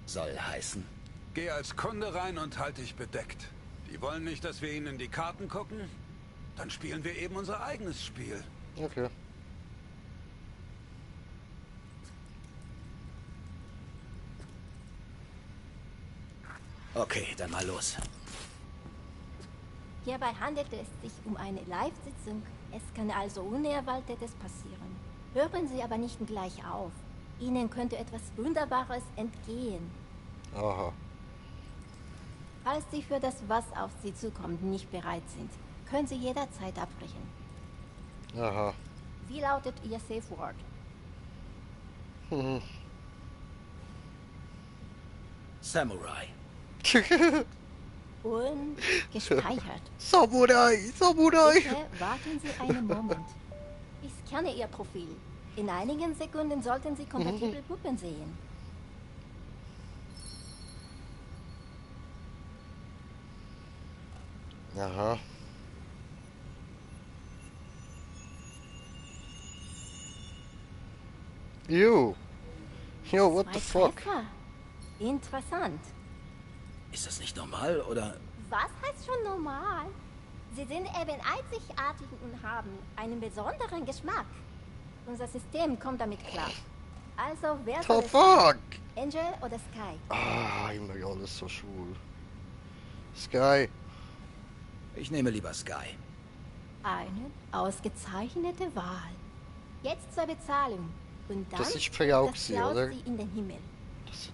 Soll heißen? Geh als Kunde rein und halt dich bedeckt. Die wollen nicht, dass wir ihnen in die Karten gucken? Dann spielen wir eben unser eigenes Spiel. Okay. Okay, dann mal los. Hierbei handelt es sich um eine Live-Sitzung. Es kann also Unerwartetes passieren. Hören Sie aber nicht gleich auf. Ihnen könnte etwas Wunderbares entgehen. Aha. Falls Sie für das, was auf Sie zukommt, nicht bereit sind, können Sie jederzeit abbrechen. Aha. Wie lautet Ihr Safe Word? Samurai. Und gespeichert. Samurai, Samurai. Bitte warten Sie einen Moment. Ich scanne Ihr Profil. In einigen Sekunden sollten Sie kompatible Puppen sehen. Aha. Yo, what the fuck? Treffer. Interessant. Ist das nicht normal, oder? Was heißt schon normal? Sie sind eben einzigartig und haben einen besonderen Geschmack. Unser System kommt damit klar. Also, wer soll The es fuck? sein? Angel oder Sky? Ah, immer alles so schwul. Sky. Ich nehme lieber Sky. Eine ausgezeichnete Wahl. Jetzt zur Bezahlung. Und dann Das ist die Frau das gewesen, klaut oder? sie in den Himmel.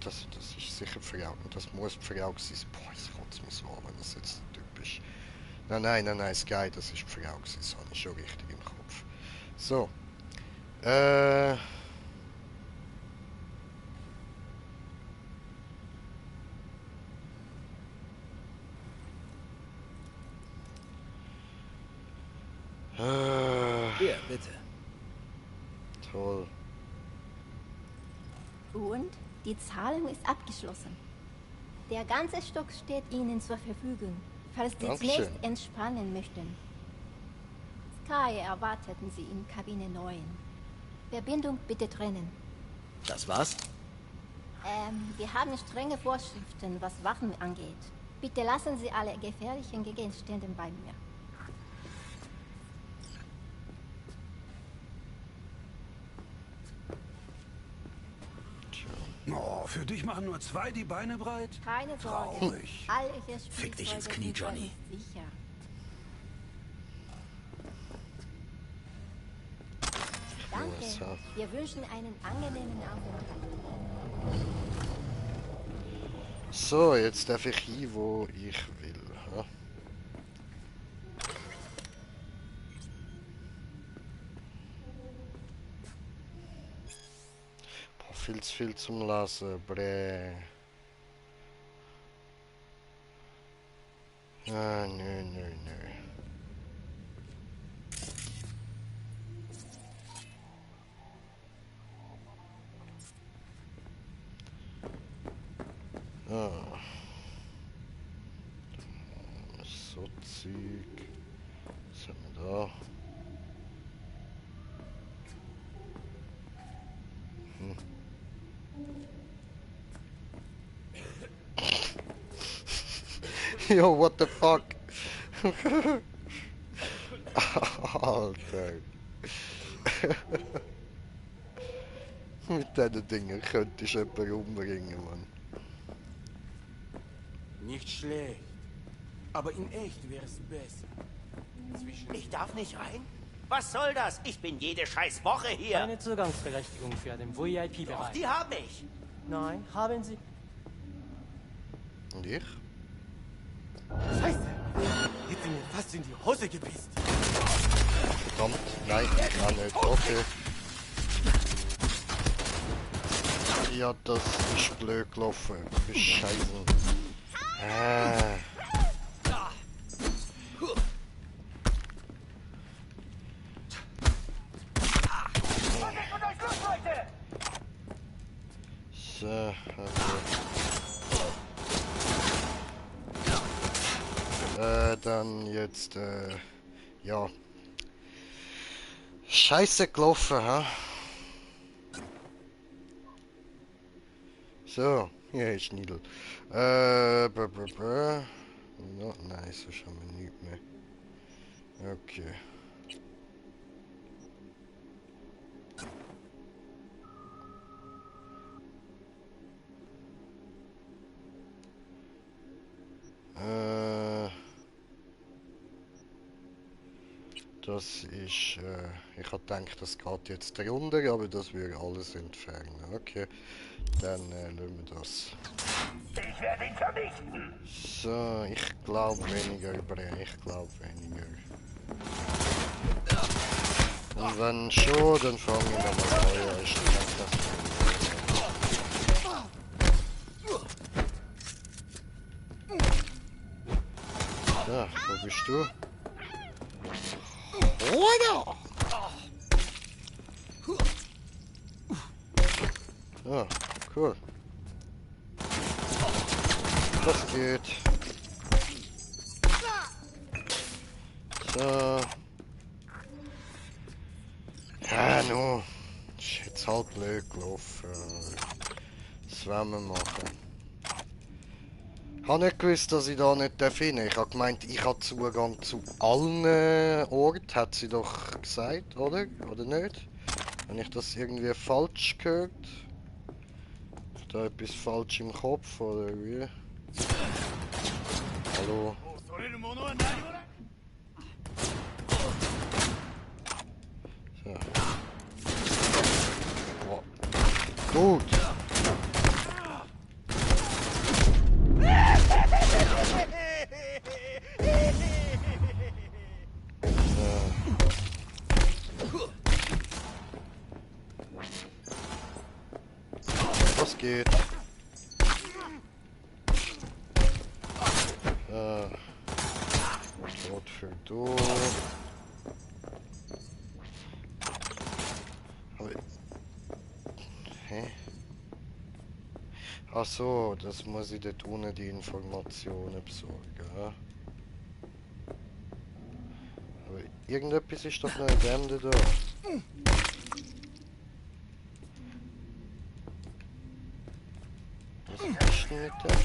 Das ist sicher Frau. Das muss Frau sein. Boah, ich kotze mich so an, wenn das jetzt typisch. Nein, Sky, das ist Frau gewesen. Das habe ich schon richtig im Kopf. So. Hier, bitte. Toll. Und die Zahlung ist abgeschlossen. Der ganze Stock steht Ihnen zur Verfügung. falls Sie zunächst entspannen möchten. Sky erwarteten Sie in Kabine 9. Verbindung bitte trennen. Das war's? Wir haben strenge Vorschriften, was Waffen angeht. Bitte lassen Sie alle gefährlichen Gegenstände bei mir. Oh, für dich machen nur 2 die Beine breit? Keine Sorge. Traurig. All Ihre Fick dich ins Knie, Spielzeuge Johnny. sind sicher. Danke. Wir wünschen einen angenehmen Aufenthalt. So, jetzt darf ich hin, wo ich will. Ja? Boah, viel zu viel zum Lesen. Bräh. Ah, nö. Ah. So Zeug. Was haben wir da? Yo, what the fuck? Alter. Mit diesen Dingen könnte ich jemanden umbringen, Mann. Nicht schlecht. Aber in echt wäre es besser. Ich darf nicht rein? Was soll das? Ich bin jede scheiß Woche hier. Keine Zugangsberechtigung für den VIP-Bereich. Doch, die habe ich. Nein, haben Sie. Und ich? Scheiße! Jetzt sind mir fast in die Hose gepisst. Verdammt, nein, gar nicht. Okay. Ja, das ist blöd gelaufen. Scheiße. So, dann jetzt, ja. Scheiße gelaufen, ha? So, hier ist Nidl. No, nein, sonst haben wir nichts mehr. Okay. Das ist, ich habe gedacht, das geht jetzt runter, aber das würde alles entfernen. Okay, dann lassen wir das. Ich werde ihn vernichten. So, ich glaube weniger, ich glaube weniger. Und wenn schon, dann fange ich nochmal neu an. Ich denke, das so, wo bist du? Oder? Ah, cool. Das geht. So. Ja, no. Ist jetzt halt blöd gelaufen. Das werden wir machen. Ich habe nicht gewusst, dass ich da nicht hin darf. Ich habe gemeint, ich habe Zugang zu allen Orten, hat sie doch gesagt, oder? Oder nicht? Habe ich das irgendwie falsch gehört? Ist da etwas falsch im Kopf, oder wie? Hallo? So. Wow. Gut. Was geht? Tod für du. Hä? Ach so, das muss ich dort unten die Informationen besorgen. Ja? Irgendetwas ist doch noch in dem da. Was ist denn mit dem?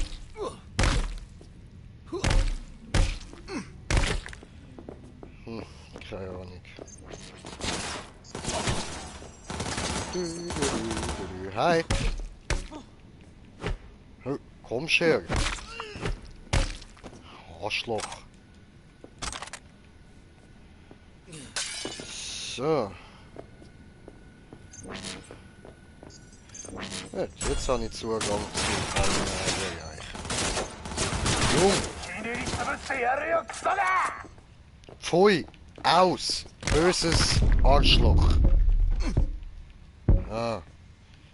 Keine Ahnung. Hi! Komm her! Arschloch! So. Jetzt habe ich Zugang zu allen Jung! Pfui! Aus! Böses Arschloch! Ah.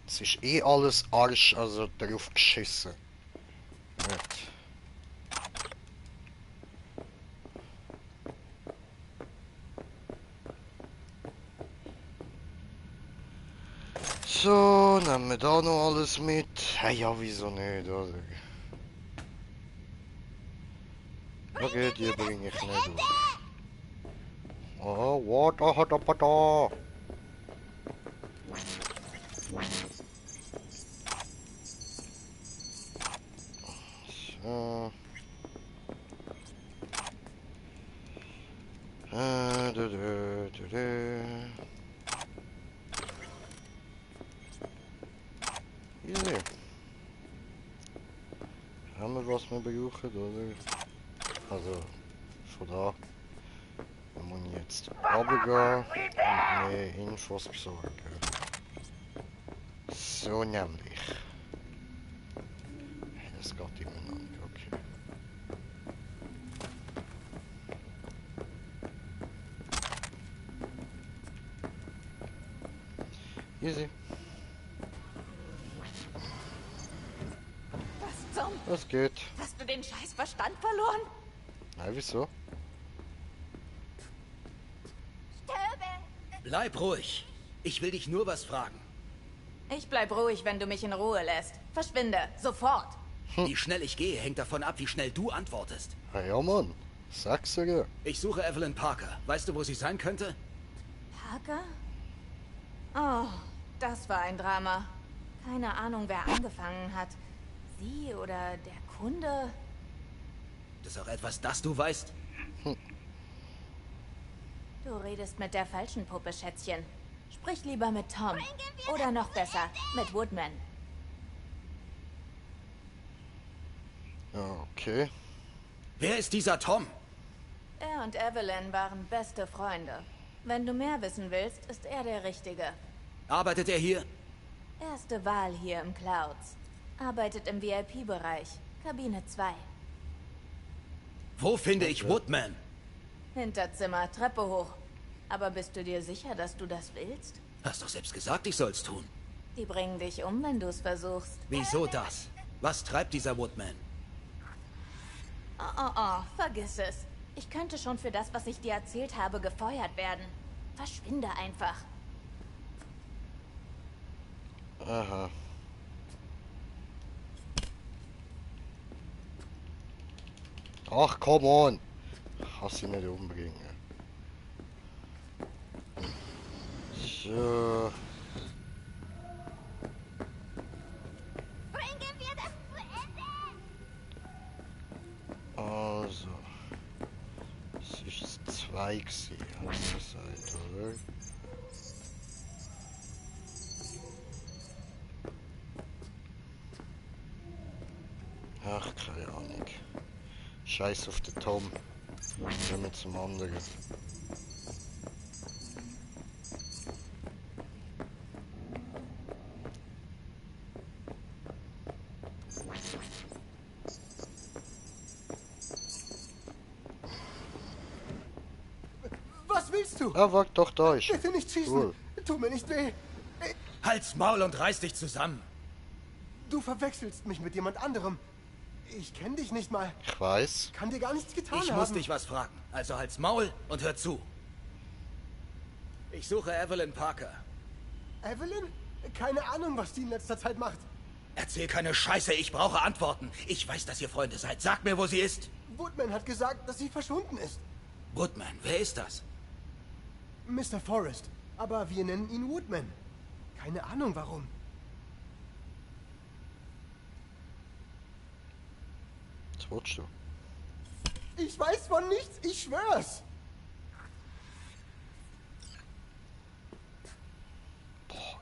Es ist eh alles Arsch, also drauf geschissen. Nicht. So, nehmen wir da noch alles mit. Hey, ja, wieso nicht, oder? Okay, die bringe ich nicht durch. Oh, Water hat aber da. So. Easy. Haben wir was wir brauchen, oder? Also, von da. Wir müssen jetzt runtergehen und mehr Infos besorgen. So nämlich. Das geht immer noch nicht, okay. Easy. Was zum? Was geht? Hast du den scheiß Verstand verloren? Na, wieso? Bleib ruhig. Ich will dich nur was fragen. Ich bleib ruhig, wenn du mich in Ruhe lässt. Verschwinde, sofort. Wie schnell ich gehe, hängt davon ab, wie schnell du antwortest. Ah ja, Mann. Sag's dir. Ich suche Evelyn Parker. Weißt du, wo sie sein könnte? Parker? Oh, das war ein Drama. Keine Ahnung, wer angefangen hat. Sie oder der Kunde? Das ist auch etwas, das du weißt? Du redest mit der falschen Puppe, Schätzchen. Sprich lieber mit Tom. Oder noch besser, mit Woodman. Okay. Wer ist dieser Tom? Er und Evelyn waren beste Freunde. Wenn du mehr wissen willst, ist er der Richtige. Arbeitet er hier? Erste Wahl hier im Clouds. Arbeitet im VIP-Bereich. Kabine 2. Wo finde ich Woodman? Hinterzimmer, Treppe hoch. Aber bist du dir sicher, dass du das willst? Hast doch selbst gesagt, ich soll's tun. Die bringen dich um, wenn du es versuchst. Wieso das? Was treibt dieser Woodman? Oh, vergiss es. Ich könnte schon für das, was ich dir erzählt habe, gefeuert werden. Verschwinde einfach. Aha. Ach, come on! Kannst sie nicht umbringen. So. Bringen wir das zu Ende! Also. Es ist 2 gewesen, hat sie gesagt, oder? Ach, keine Ahnung. Scheiß auf den Tom. Gehen wir zum anderen. Was willst du? Ah, warte, doch, da ist. Bitte nicht schießen. Cool. Tu mir nicht weh. Halt's Maul und reiß dich zusammen. Du verwechselst mich mit jemand anderem. Ich kenne dich nicht mal. Ich weiß. Kann dir gar nichts getan Ich haben. muss dich was fragen. Also halt's Maul und hör zu. Ich suche Evelyn Parker. Evelyn? Keine Ahnung, was die in letzter Zeit macht. Erzähl keine Scheiße, ich brauche Antworten. Ich weiß, dass ihr Freunde seid. Sag mir, wo sie ist. Woodman hat gesagt, dass sie verschwunden ist. Woodman, wer ist das? Mr. Forrest, aber wir nennen ihn Woodman. Keine Ahnung warum. Was willst du? Ich weiß von nichts, ich schwör's. Boah,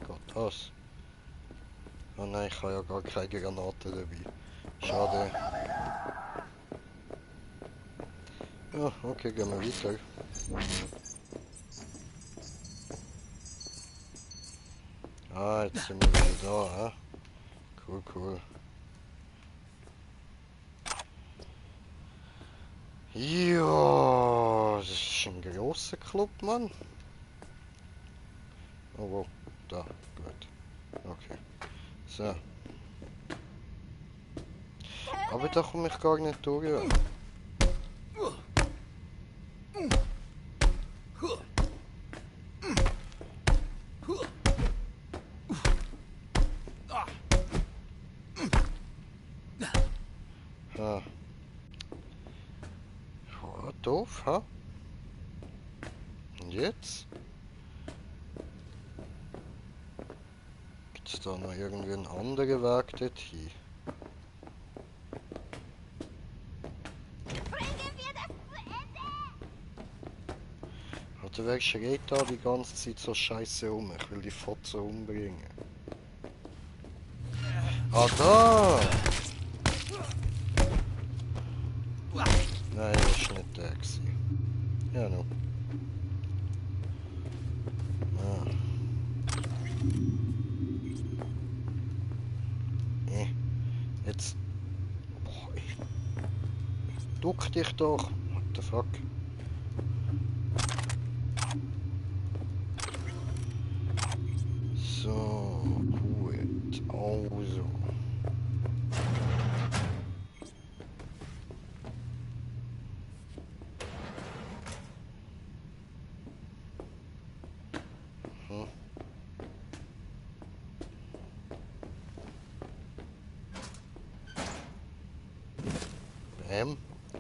Gott, was? Oh nein, ich habe ja gar keine Granaten dabei. Schade. Ja, okay, gehen wir weiter. Ah, jetzt sind wir wieder da, hä? Cool, cool. Ja, das ist ein grosser Club, Mann. Oh, wow, da, gut. Okay. So. Aber da komme ich gar nicht durch. Ah. Ja, doof, ha? Und jetzt? Gibt's da noch irgendwie einen anderen Weg dorthin? Oder wer schreit da die ganze Zeit so scheiße um? Ich will die Fotze umbringen. Ah, da! Nein, das war nicht der gewesen. Ja, no. Ah. Jetzt. Boah, ey. Duck dich doch. What the fuck? So, gut. Also.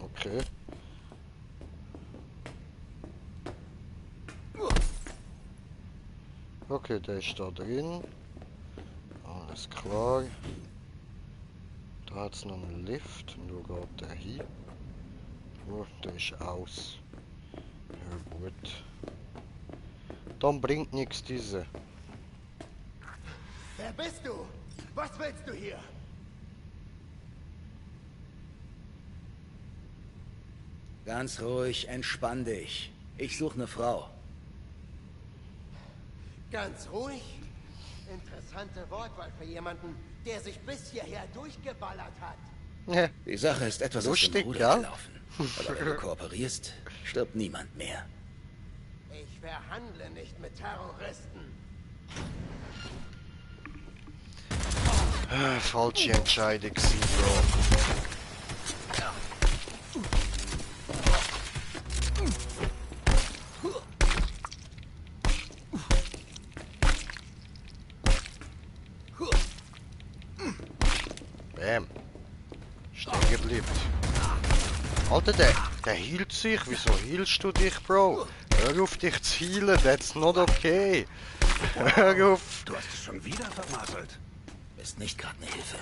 Okay. Okay, der ist da drin. Alles klar. Da hat es noch einen Lift. Und wo geht der hin? Oh, der ist aus. Ja gut. Dann bringt nichts diese. Wer bist du? Was willst du hier? Ganz ruhig, entspann dich. Ich suche eine Frau. Ganz ruhig? Interessante Wortwahl für jemanden, der sich bis hierher durchgeballert hat. Ja. Die Sache ist etwas lustig, aus dem ja? Ruder gelaufen. Aber wenn du kooperierst, stirbt niemand mehr. Ich verhandle nicht mit Terroristen. Falsche Entscheidung, Bro. Bam. Stehen geblieben. Alter, der hielt sich. Wieso hielst du dich, Bro? Hör auf dich zu healen, that's not okay. Hör auf. Du hast es schon wieder vermasselt. Ist nicht gerade eine Hilfe.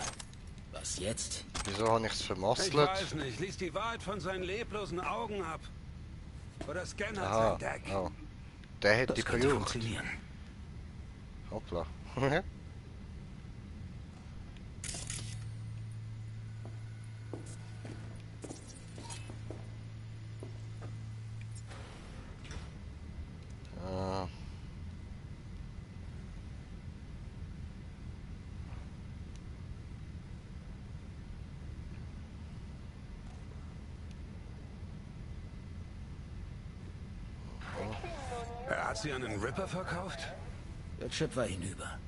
Was jetzt? Wieso habe ich es vermasselt? Ich weiß nicht, lies die Wahrheit von seinen leblosen Augen ab. Oder scannert sein Deck. Oh. Der hätte die könnte gebraucht. funktionieren. Hoppla. Er hat sie an einen Ripper verkauft? Der Chip war hinüber.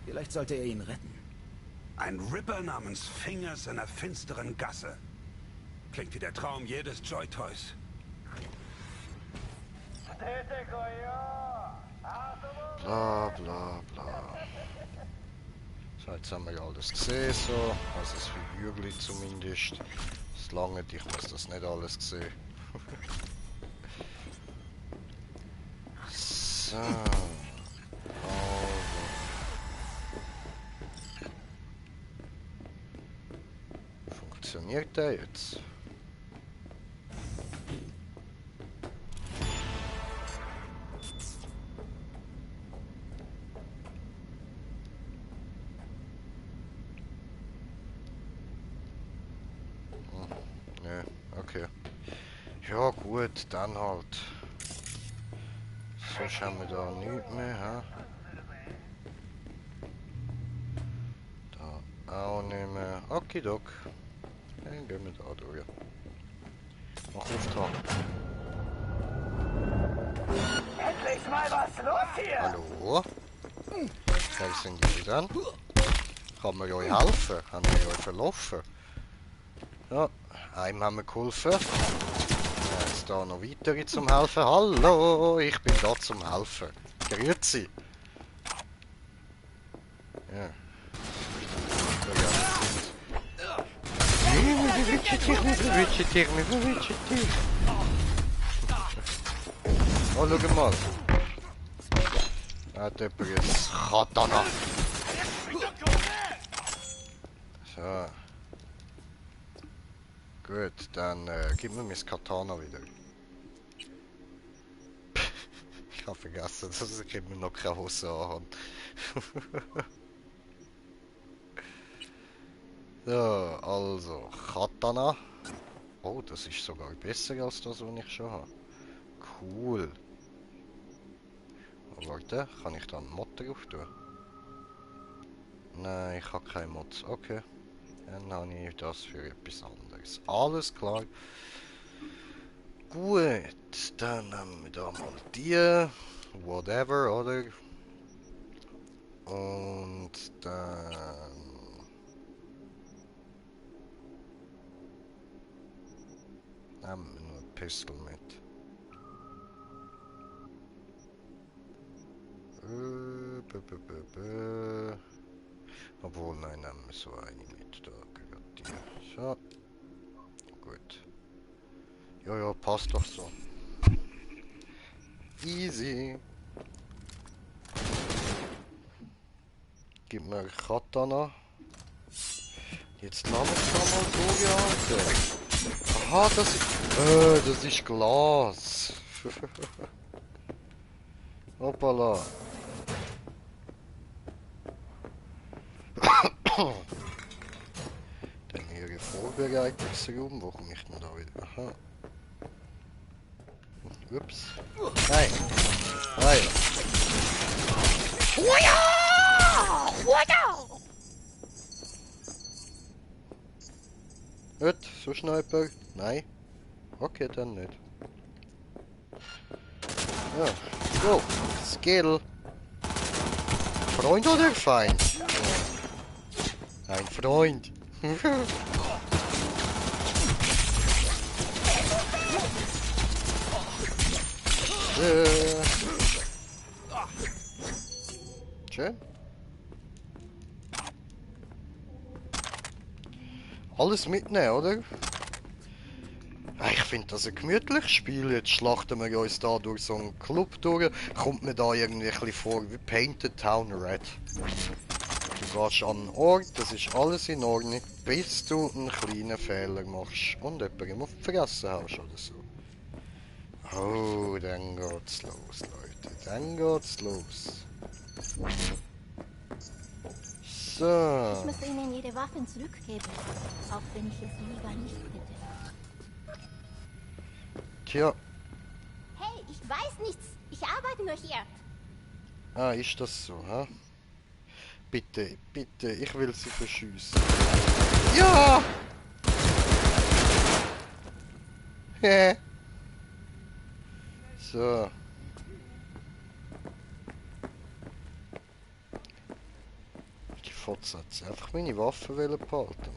Vielleicht sollte er ihn retten. Ein Ripper namens Fingers in einer finsteren Gasse. Klingt wie der Traum jedes Joy-Toys. Bla bla bla. So, jetzt haben wir ja alles gesehen, so. Also das Figürchen zumindest. Es lange, ich muss das nicht alles sehen. So. Funktioniert der jetzt? Ne, okay. Ja gut, dann halt. Sonst haben wir da nichts mehr, ha? Da auch nicht mehr. Okidok. Dann gehen wir da durch. Mach Auftrag. Endlich mal was los hier! Hallo? Wer sind die denn? Kann man euch helfen? Haben wir euch verlaufen? Ja, einem haben wir geholfen. Jetzt da noch weitere zum Helfen. Hallo, ich bin da zum Helfen. Grüezi. Ja. Oh, schau mal. Hat jemand jetzt Katana. So. Gut, dann gib mir mein Katana wieder. Ich habe vergessen, dass ich immer noch keine Hose habe. So, also, Katana. Oh, das ist sogar besser als das, was ich schon habe. Cool. Oh, warte, kann ich da einen Mod drauf tun? Nein, ich habe keinen Mod. Okay. Dann habe ich das für etwas anderes. Alles klar. Gut, dann haben wir da mal die. Whatever, oder? Und dann... haben wir nur ein Pistol mit. Obwohl, nein, nehmen wir so eine mit. Da gehört die. So. Gut. Ja, ja, passt doch so. Easy. Gib mir Katana. Jetzt lass mich da mal durchhalten. Aha, das ist Glas. Hoppala. Dann hier Vorbereitungsraum. Wo komme ich denn da wieder? Aha. Ups. Nein. Nein. Gut, so Sniper. Nein. Okay, dann nicht. Ja, go. Skill. Freund oder Feind? Ein Freund. Schön. Alles mitnehmen, oder? Ich finde das ein gemütliches Spiel. Jetzt schlachten wir uns da durch so einen Club durch. Kommt mir da irgendwie ein bisschen vor wie Painted Town Red. Du gehst an einen Ort, das ist alles in Ordnung, bis du einen kleinen Fehler machst und jemanden vergessen hast oder so. Oh, dann geht's los, Leute. Dann geht's los. So. Ich müsste Ihnen jede Waffe zurückgeben, auch wenn ich es lieber nicht hätte. Tja. Hey, ich weiß nichts. Ich arbeite nur hier. Ah, ist das so, ha? Bitte, bitte, ich will sie verschießen. Ja! Hä? So. Die Fotze hat einfach meine Waffe behalten.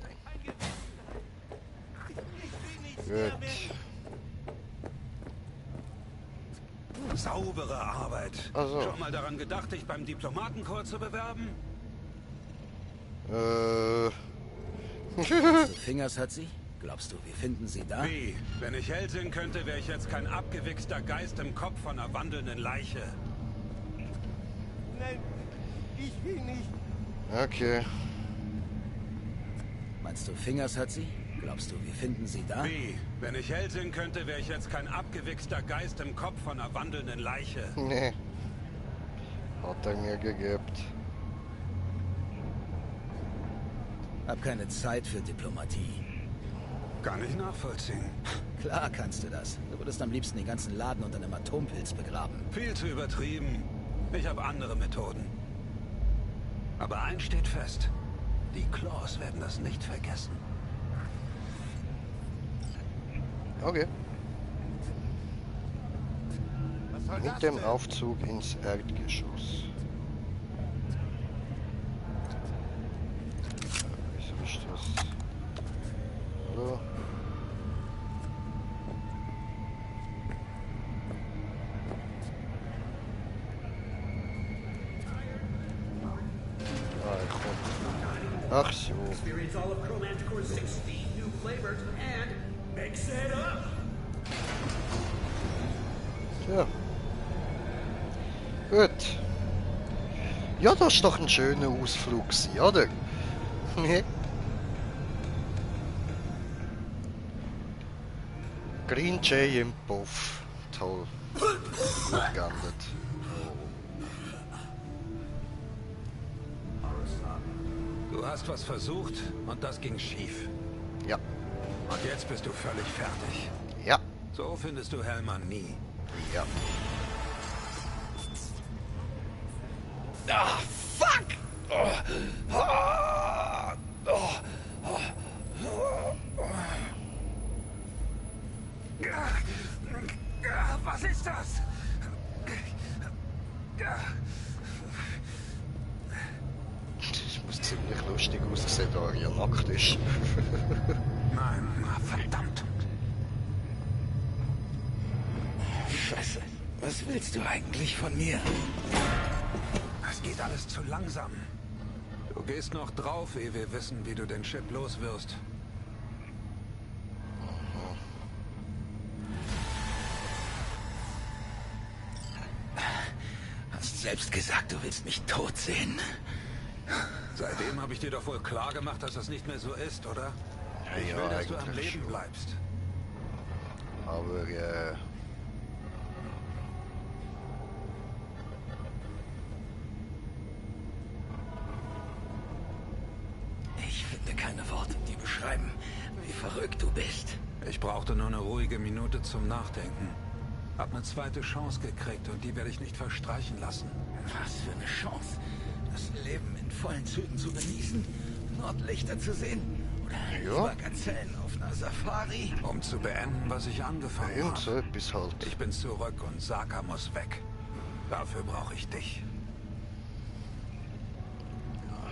Gut. Saubere Arbeit. Also. Schon mal daran gedacht, dich beim Diplomatenkorps zu bewerben? Fingers hat sie? Glaubst du, wir finden sie da? Wie? Wenn ich Hellsinn könnte, wäre ich jetzt kein abgewichster Geist im Kopf von einer wandelnden Leiche. öffnen. Ich will nicht. Okay. Meinst du, Fingers hat sie? Glaubst du, wir finden sie da? Wie? Wenn ich Hellsinn könnte, wäre ich jetzt kein abgewichster Geist im Kopf von einer wandelnden Leiche. Nee. Hat er mir gegeben. Hab keine Zeit für Diplomatie. Kann ich nachvollziehen. Klar kannst du das. Du würdest am liebsten den ganzen Laden unter einem Atompilz begraben. Viel zu übertrieben. Ich habe andere Methoden. Aber eins steht fest. Die Claws werden das nicht vergessen. Okay. Mit dem Aufzug ins Erdgeschoss. Wieso ist das? Hallo? Ach so. Experience all of Chromanticore 16 new flavors and mix it up. Tja. Gut. Ja, das ist doch ein schöner Ausflug, oder? Green Jay im Puff. Toll. Gut geändert. Du hast was versucht und das ging schief. Ja. Und jetzt bist du völlig fertig. Ja. So findest du Hellmann nie. Ja. Ah, fuck! Was ist das? Das muss ziemlich lustig aussehen, da er nackt ist. Nein, verdammt. Scheiße. Was willst du eigentlich von mir? Es geht alles zu langsam. Du gehst noch drauf, ehe wir wissen, wie du den Chip los wirst. Hast selbst gesagt, du willst mich tot sehen. Seitdem habe ich dir doch wohl klar gemacht, dass das nicht mehr so ist, oder? Ich will, dass du am Leben bleibst. Aber ich finde keine Worte, die beschreiben, wie verrückt du bist. Ich brauchte nur eine ruhige Minute zum Nachdenken. Hab eine zweite Chance gekriegt und die werde ich nicht verstreichen lassen. Was für eine Chance, das Leben in vollen Zügen zu genießen, Nordlichter zu sehen oder über Gazellen auf einer Safari. Um zu beenden, was ich angefangen habe. so etwas halt. Ich bin zurück und Saka muss weg. Dafür brauche ich dich.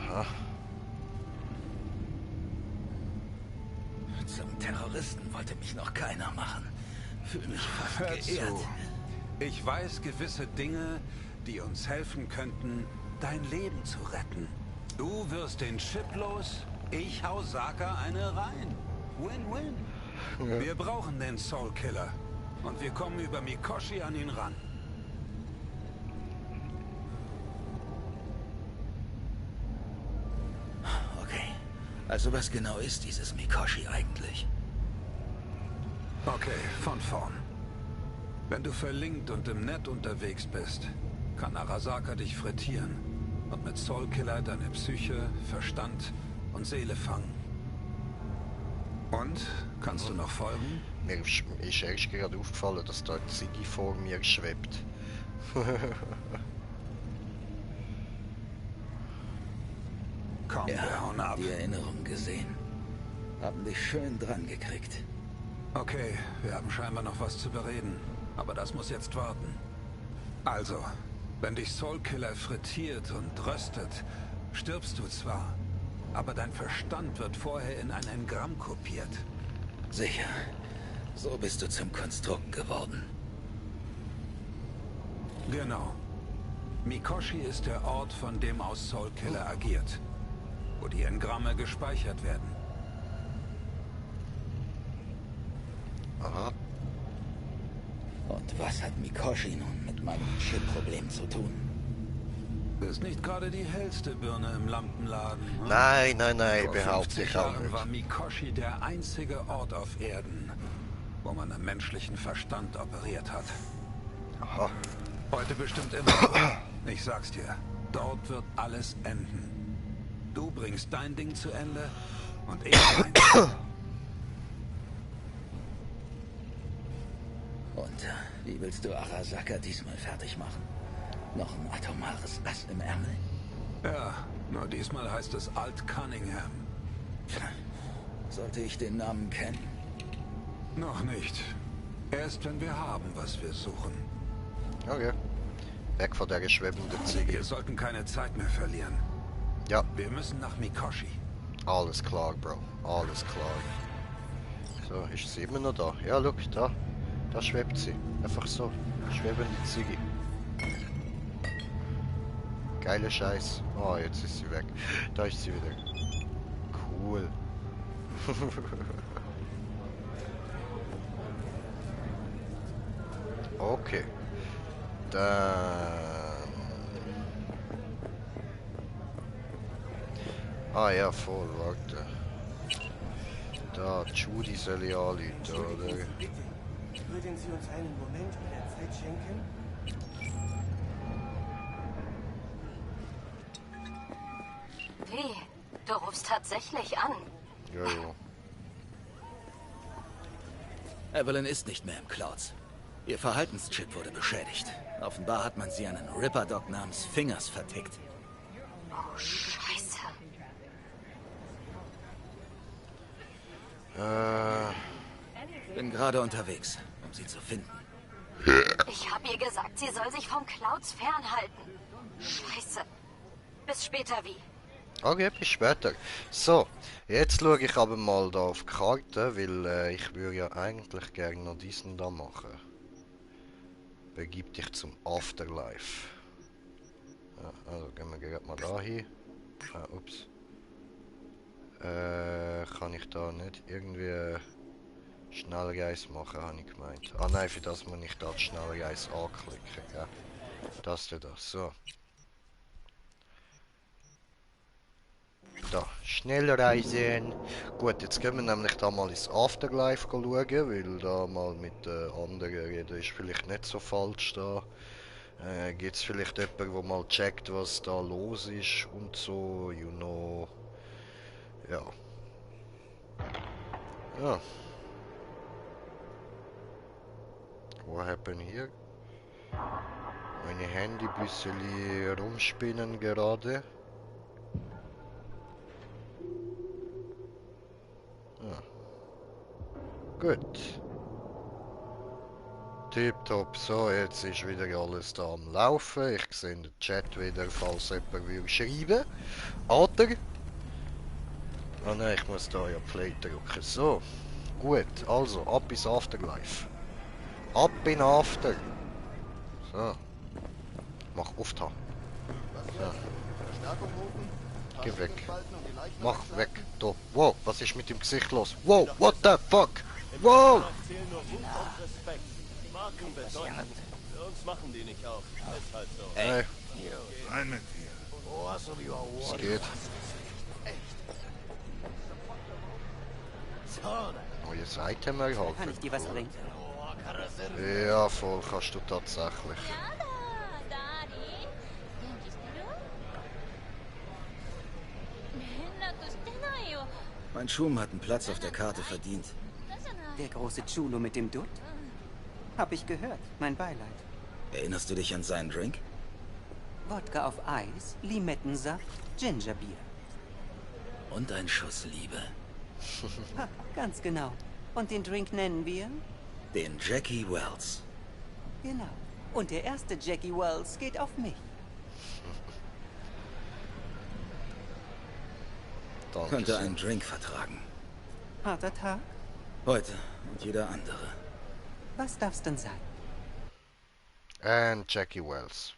Aha. Zum Terroristen wollte mich noch keiner machen. Fühle mich fast Hör geehrt. zu. Ich weiß gewisse Dinge, die uns helfen könnten, dein Leben zu retten. Du wirst den Chip los, ich hau Saka eine rein. Win-win. Ja. Wir brauchen den Soul Killer. Und wir kommen über Mikoshi an ihn ran. Okay. Also was genau ist dieses Mikoshi eigentlich? Okay, von vorn. Wenn du verlinkt und im Net unterwegs bist, kann Arasaka dich frittieren und mit Soulkiller deine Psyche, Verstand und Seele fangen. Und? Kannst du noch folgen? Mir ist erst gerade aufgefallen, dass dort Siggi vor mir schwebt. Komm, wir hauen ab. Die Erinnerung gesehen. Haben dich schön dran gekriegt. Okay, wir haben scheinbar noch was zu bereden. Aber das muss jetzt warten. Also, wenn dich Soulkiller frittiert und röstet, stirbst du zwar, aber dein Verstand wird vorher in ein Engramm kopiert. Sicher. So bist du zum Konstrukt geworden. Genau. Mikoshi ist der Ort, von dem aus Soulkiller agiert, wo die Engramme gespeichert werden. Aha. Und was hat Mikoshi nun mit meinem Chip-Problem zu tun? Ist nicht gerade die hellste Birne im Lampenladen. Hm? Nein, nein, nein, Vor behaupte 50 ich auch Jahren nicht. war Mikoshi der einzige Ort auf Erden, wo man am menschlichen Verstand operiert hat. Aha. Heute bestimmt immer. Ich sag's dir, dort wird alles enden. Du bringst dein Ding zu Ende und ich mein. Und wie willst du Arasaka diesmal fertig machen? Noch ein atomares Ass im Ärmel? Ja, nur diesmal heißt es Alt Cunningham. Sollte ich den Namen kennen? Noch nicht. Erst wenn wir haben, was wir suchen. Okay. Weg von der schwebenden Ziege. Wir sollten keine Zeit mehr verlieren. Ja. Wir müssen nach Mikoshi. Alles klar, Bro. Alles klar. So, ist sie immer noch da? Ja, schau, da. Da schwebt sie. Einfach so. Schwebende Ziege. Geiler Scheiß. Oh, jetzt ist sie weg. Da ist sie wieder. Cool. Okay. Dann... Ah ja, voll, warte. Da, Judy soll ich anrufen, oder? Würden Sie uns einen Moment Ihrer Zeit schenken? Wie? Du rufst tatsächlich an? Jojo. Evelyn ist nicht mehr im Clouds. Ihr Verhaltenschip wurde beschädigt. Offenbar hat man sie an einen Ripper-Dog namens Fingers vertickt. Oh, Scheiße. Bin gerade unterwegs, um sie zu finden. Ich habe ihr gesagt, sie soll sich vom Clouds fernhalten. Scheiße. Bis später, wie? Okay, bis später. So, jetzt schaue ich aber mal da auf die Karte, weil ich würde ja eigentlich gerne noch diesen da machen. Begib dich zum Afterlife. Ja, also gehen wir gerade mal da hin. Ups. Kann ich da nicht irgendwie Schnellreise machen, habe ich gemeint. Ah nein, für das muss ich da die Schnellreise anklicken. Ja. Das da. So. Da, Schnellreisen. Gut, jetzt gehen wir nämlich da mal ins Afterlife schauen, weil da mal mit anderen reden ist vielleicht nicht so falsch da. Gibt es vielleicht jemanden, der mal checkt, was da los ist und so, you know. Ja. Ja. Was happened hier? Meine Handy ein bisschen rumspinnen gerade. Ja. Gut. Tipptopp, so, jetzt ist wieder alles da am Laufen. Ich sehe den Chat wieder, falls jemand will schreiben. Oder? Ah nein, ich muss da ja Play drücken. So, gut, also, ab ins Afterlife. Ab in After. So. Mach auftauen. So. Geh weg. Mach weg. Da. Wow, was ist mit dem Gesicht los? Wow, what the fuck? Wow! Marken bedeuten. Für uns machen die nicht auf. Ist halt so. Hey. Rein mit dir. Es geht. Oh, ihr seid ja mal halt. Kann ich dir was bringen? Ja, voll kannst du tatsächlich. Mein Schum hat einen Platz auf der Karte verdient. Der große Chulo mit dem Dutt? Hab ich gehört. Mein Beileid. Erinnerst du dich an seinen Drink? Wodka auf Eis, Limettensaft, Gingerbier. Und ein Schuss Liebe. Ha, ganz genau. Und den Drink nennen wir? Den Jackie Wells. Genau. Und der erste Jackie Wells geht auf mich. Könnte einen Drink vertragen. Harter Tag? Heute und jeder andere. Was darf's denn sein? And Jackie Wells.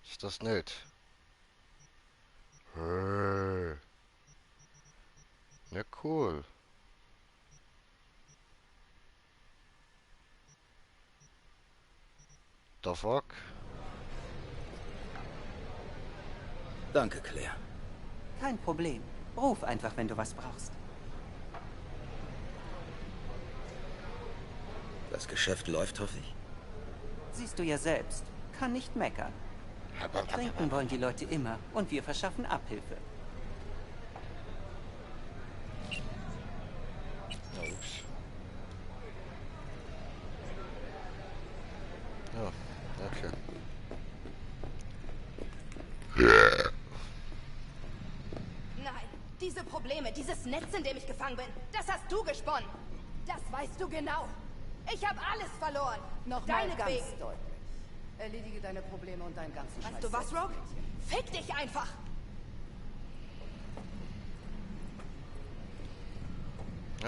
Ist das nicht? Hey. Ja, cool. the fuck? Danke, Claire. Kein Problem. Ruf einfach, wenn du was brauchst. Das Geschäft läuft, hoffe ich. Siehst du ja selbst. Kann nicht meckern. Trinken wollen die Leute immer und wir verschaffen Abhilfe. Ups. Ja, okay. Nein, diese Probleme, dieses Netz, in dem ich gefangen bin, das hast du gesponnen. Das weißt du genau. Ich habe alles verloren. Noch Deinetwegen. mal ganz deutlich. Erledige deine Probleme und deinen ganzen Scheiß. Weißt du was, Rogue? Fick dich einfach.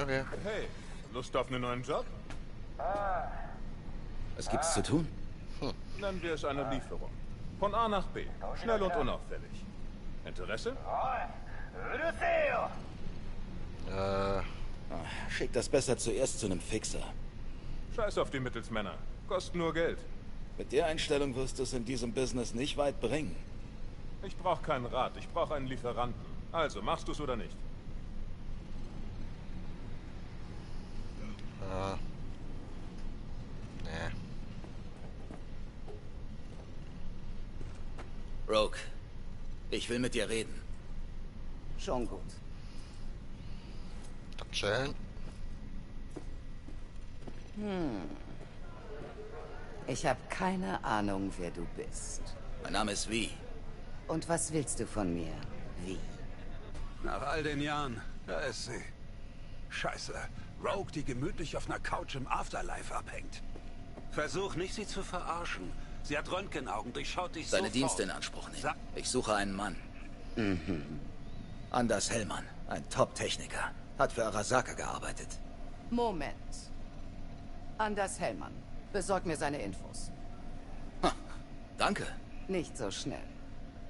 Okay. Hey, Lust auf einen neuen Job? Was gibt's zu tun? Nennen wir es eine Lieferung. Von A nach B. Schnell und unauffällig. Interesse? Schick das besser zuerst zu einem Fixer. Scheiß auf die Mittelsmänner. Kosten nur Geld. Mit der Einstellung wirst du es in diesem Business nicht weit bringen. Ich brauche keinen Rat, ich brauche einen Lieferanten. Also, machst du's oder nicht? Nee. Rogue, ich will mit dir reden. Schon gut. Schön. Ich habe keine Ahnung, wer du bist. Mein Name ist V. Und was willst du von mir? Wie? Nach all den Jahren, da ist sie. Scheiße, Rogue, die gemütlich auf einer Couch im Afterlife abhängt. Versuch nicht, sie zu verarschen. Sie hat Röntgenaugen, durchschaut dich Seine sofort. Dienste in Anspruch nehmen. Ich suche einen Mann. Anders Hellmann, ein Top-Techniker. Hat für Arasaka gearbeitet. Moment. Anders Hellmann. Besorg mir seine Infos. Danke. Nicht so schnell.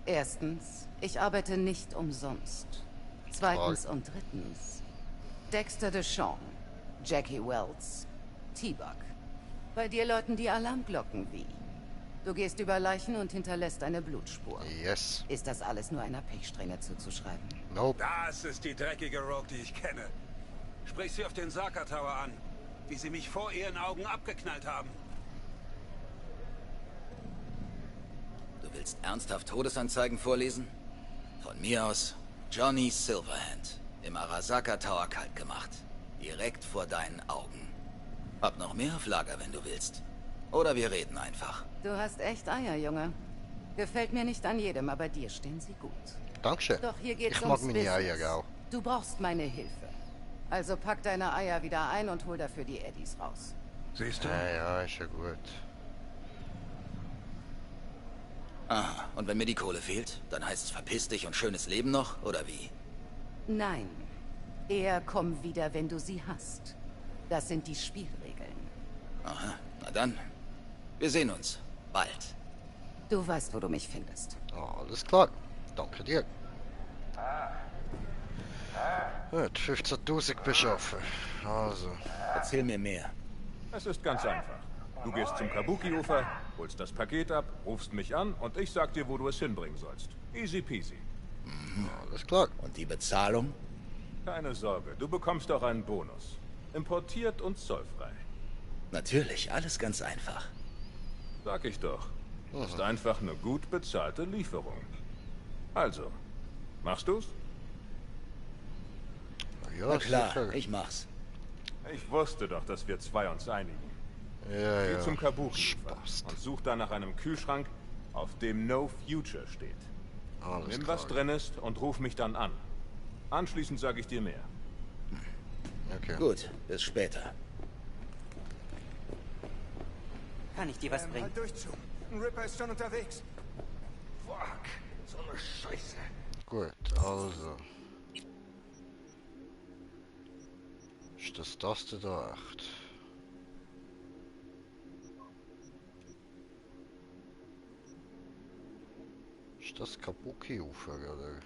Erstens, ich arbeite nicht umsonst. Zweitens und drittens. Dexter DeShawn, Jackie Wells, T-Bug. Bei dir läuten die Alarmglocken wie. Du gehst über Leichen und hinterlässt eine Blutspur. Yes. Ist das alles nur einer Pechsträhne zuzuschreiben? Nope. Das ist die dreckige Rogue, die ich kenne. Sprich sie auf den Saka Tower an. Wie sie mich vor ihren Augen abgeknallt haben. Du willst ernsthaft Todesanzeigen vorlesen? Von mir aus Johnny Silverhand. Im Arasaka Tower kalt gemacht. Direkt vor deinen Augen. Hab noch mehr auf Lager, wenn du willst. Oder wir reden einfach. Du hast echt Eier, Junge. Gefällt mir nicht an jedem, aber dir stehen sie gut. Dankeschön. Doch hier geht's Ich mag ums meine Business. Eier auch. Du brauchst meine Hilfe. Also pack deine Eier wieder ein und hol dafür die Eddies raus. Siehst du? Ja, ist ja gut. Aha, und wenn mir die Kohle fehlt, dann heißt es verpiss dich und schönes Leben noch, oder wie? Nein. Eher komm wieder, wenn du sie hast. Das sind die Spielregeln. Aha, na dann. Wir sehen uns. Bald. Du weißt, wo du mich findest. Alles klar. Danke dir. Gut, 15.000 beschaffen. Also. Erzähl mir mehr. Es ist ganz einfach. Du gehst zum Kabuki-Ufer, holst das Paket ab, rufst mich an und ich sag dir, wo du es hinbringen sollst. Easy peasy. Alles klar. Und die Bezahlung? Keine Sorge, du bekommst auch einen Bonus. Importiert und zollfrei. Natürlich, alles ganz einfach. Sag ich doch. Ist einfach eine gut bezahlte Lieferung. Also, machst du's? Ja, na klar, sicher. ich mach's. Ich wusste doch, dass wir zwei uns einigen. Ja, Geh ja. zum Kabuki und such da nach einem Kühlschrank, auf dem No Future steht. Alles Nimm, klar. was drin ist und ruf mich dann an. Anschließend sage ich dir mehr. Okay. Gut, bis später. Kann ich dir was bringen? Halt durch, Joe. Ein Ripper ist schon unterwegs. Fuck. So eine Scheiße. Gut, also. Ist das da echt? Ist das Kabuki-Ufer, oder?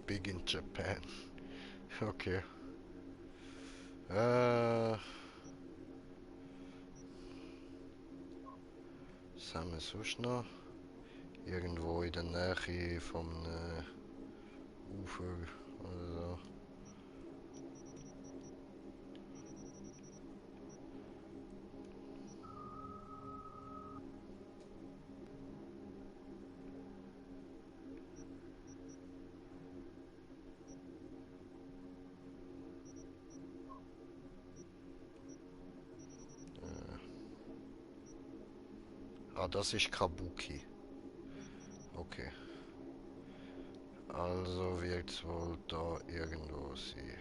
big in Japan. Okay. Sind wir sonst noch? Irgendwo in der Nähe vom Ufer oder so. Ah, das ist Kabuki. Okay. Also wird es wohl da irgendwo sein.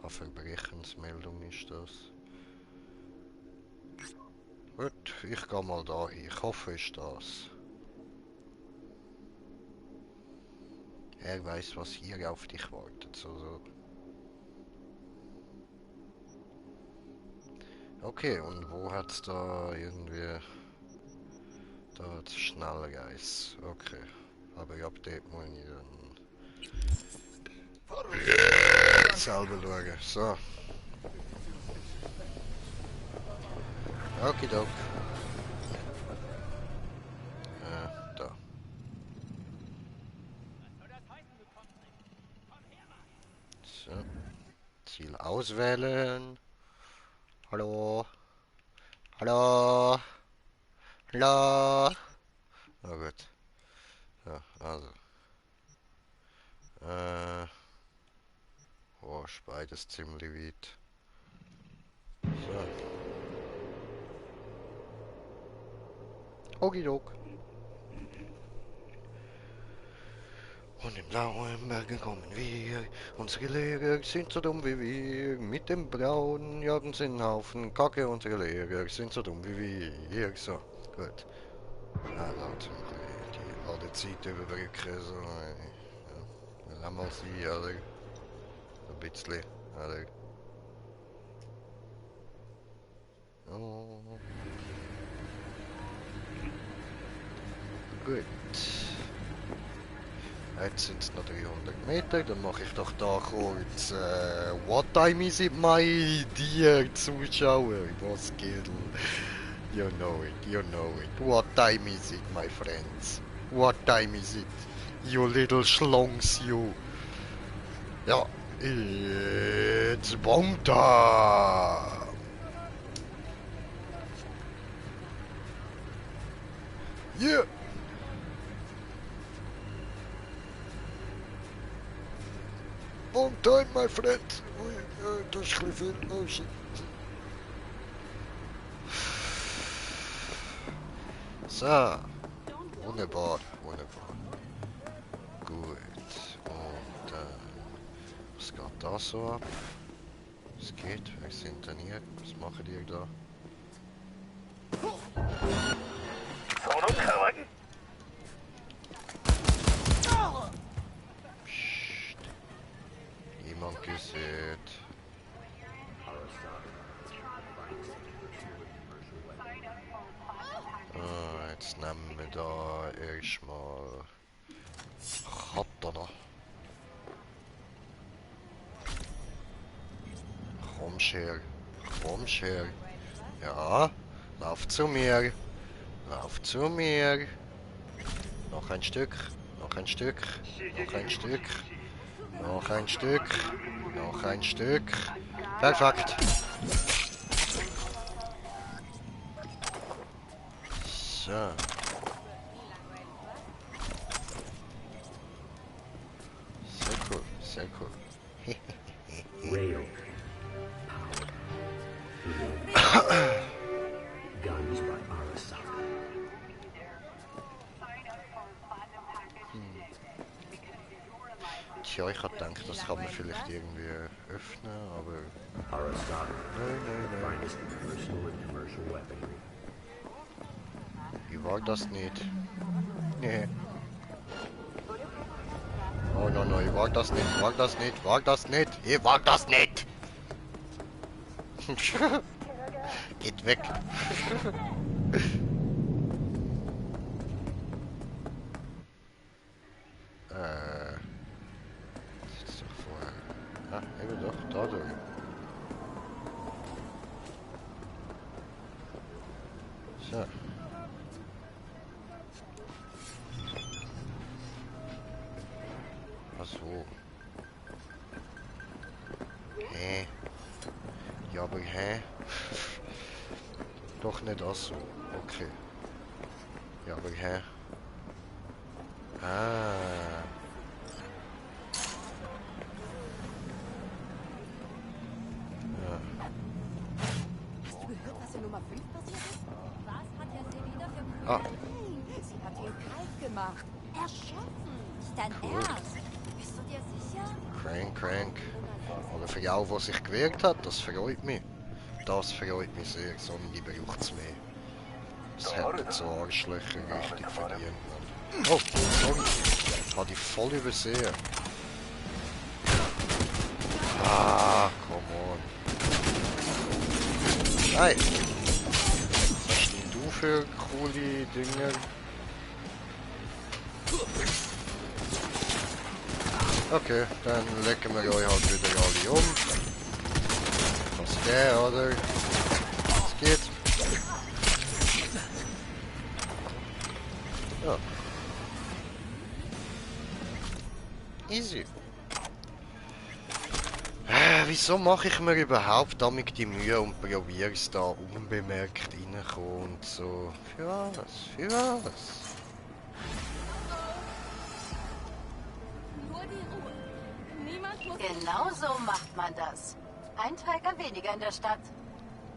Ah, Verbrechensmeldung ist das. Gut, ich gehe mal da hin. Ich hoffe, ist das. Er weiß, was hier auf dich wartet. So. Okay, und wo hat's da irgendwie... Da hat's Schnellreis. Okay. Aber ab dort muss ich dann... selber schauen. So. Okidok. Da. So. Ziel auswählen. Hallo? Hallo? Hallo? Oh gut. Ja, also. Oh, ist beides ziemlich weit. So. Okidok. Und im blauen Bergen kommen wir, unsere Lehrer sind so dumm wie wir, mit dem braunen jagen sie einen Haufen Kacke, unsere Lehrer sind so dumm wie wir, so, gut. Also, die alte Zeit überbrücken, so, ja, lass mal sie, oder? Ein bisschen, oder? Oh. Gut. Jetzt sind es noch 300 Meter, dann mache ich doch da kurz What time is it, my dear Zuschauer? Was geht? You know it, you know it. What time is it, my friends? What time is it? You little schlongs, you. Ja, it's bomb time! Yeah! Long time, my friend. Ui, das ist ein bisschen viel. Oh shit. So. Wunderbar, wunderbar. Gut. Und was geht da so ab? Was geht? Wir sind denn hier? Was machen die da? Niemand gesehen. Jetzt nehmen wir da erstmal Katana. Kommst her. Kommst her. Ja, lauf zu mir. Lauf zu mir. Noch ein Stück. Noch ein Stück. Noch ein Stück. Noch ein Stück. Noch ein Stück. Perfekt. So. Sehr cool. Sehr cool. Rail. Guns by Arasaka. Tja, ich hab gedacht, das kann man vielleicht irgendwie öffnen, aber... Arasaka. Nein. Finest personal and commercial weaponry. Ich war das nicht. Nee. Oh no, ich war das nicht, ich war das nicht, ich war das nicht, ich war das nicht! Geht weg! Das ist doch vorher. Ah, eben doch, da durch. So. Ach so. Hä? Ja, aber hä? Doch nicht das so. Okay. Ja, aber hä? Ah. Ja. Hast du gehört, was in Nummer 5 passiert ist? Was hat er sie wieder für... Ah. Nein, sie hat ihn kalt gemacht. Erschossen. Nicht dein Cool. Ernst? Bist du dir sicher? Crank. Oder für die auch, die sich gewehrt hat, das freut mich. Das freut mich sehr, so eine braucht es mehr. Das hätten so Arschlöcher richtig verdient. Oh, sorry. Hatte ich voll übersehen. Ah, come on. Nein. Was hast denn du für coole Dinge? Okay, dann lecken wir euch halt wieder alle um. Was der, oder? Was geht? Ja. Easy. Wieso mache ich mir überhaupt damit die Mühe und probiere es da unbemerkt reinkommen und so? Für was? Für was? Genau so macht man das. Ein Träger weniger in der Stadt.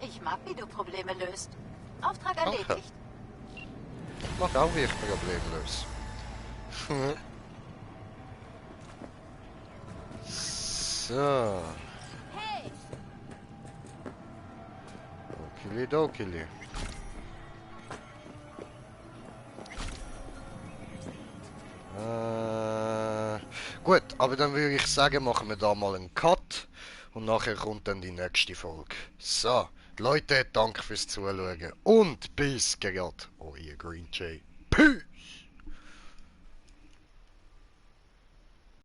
Ich mag, wie du Probleme löst. Auftrag erledigt. Ich mag auch, wie ich Probleme löse. So. Okili. Gut, aber dann würde ich sagen, machen wir da mal einen Cut und nachher kommt dann die nächste Folge. So, Leute, danke fürs Zuschauen und bis gerade, euer Green Jay. Peace!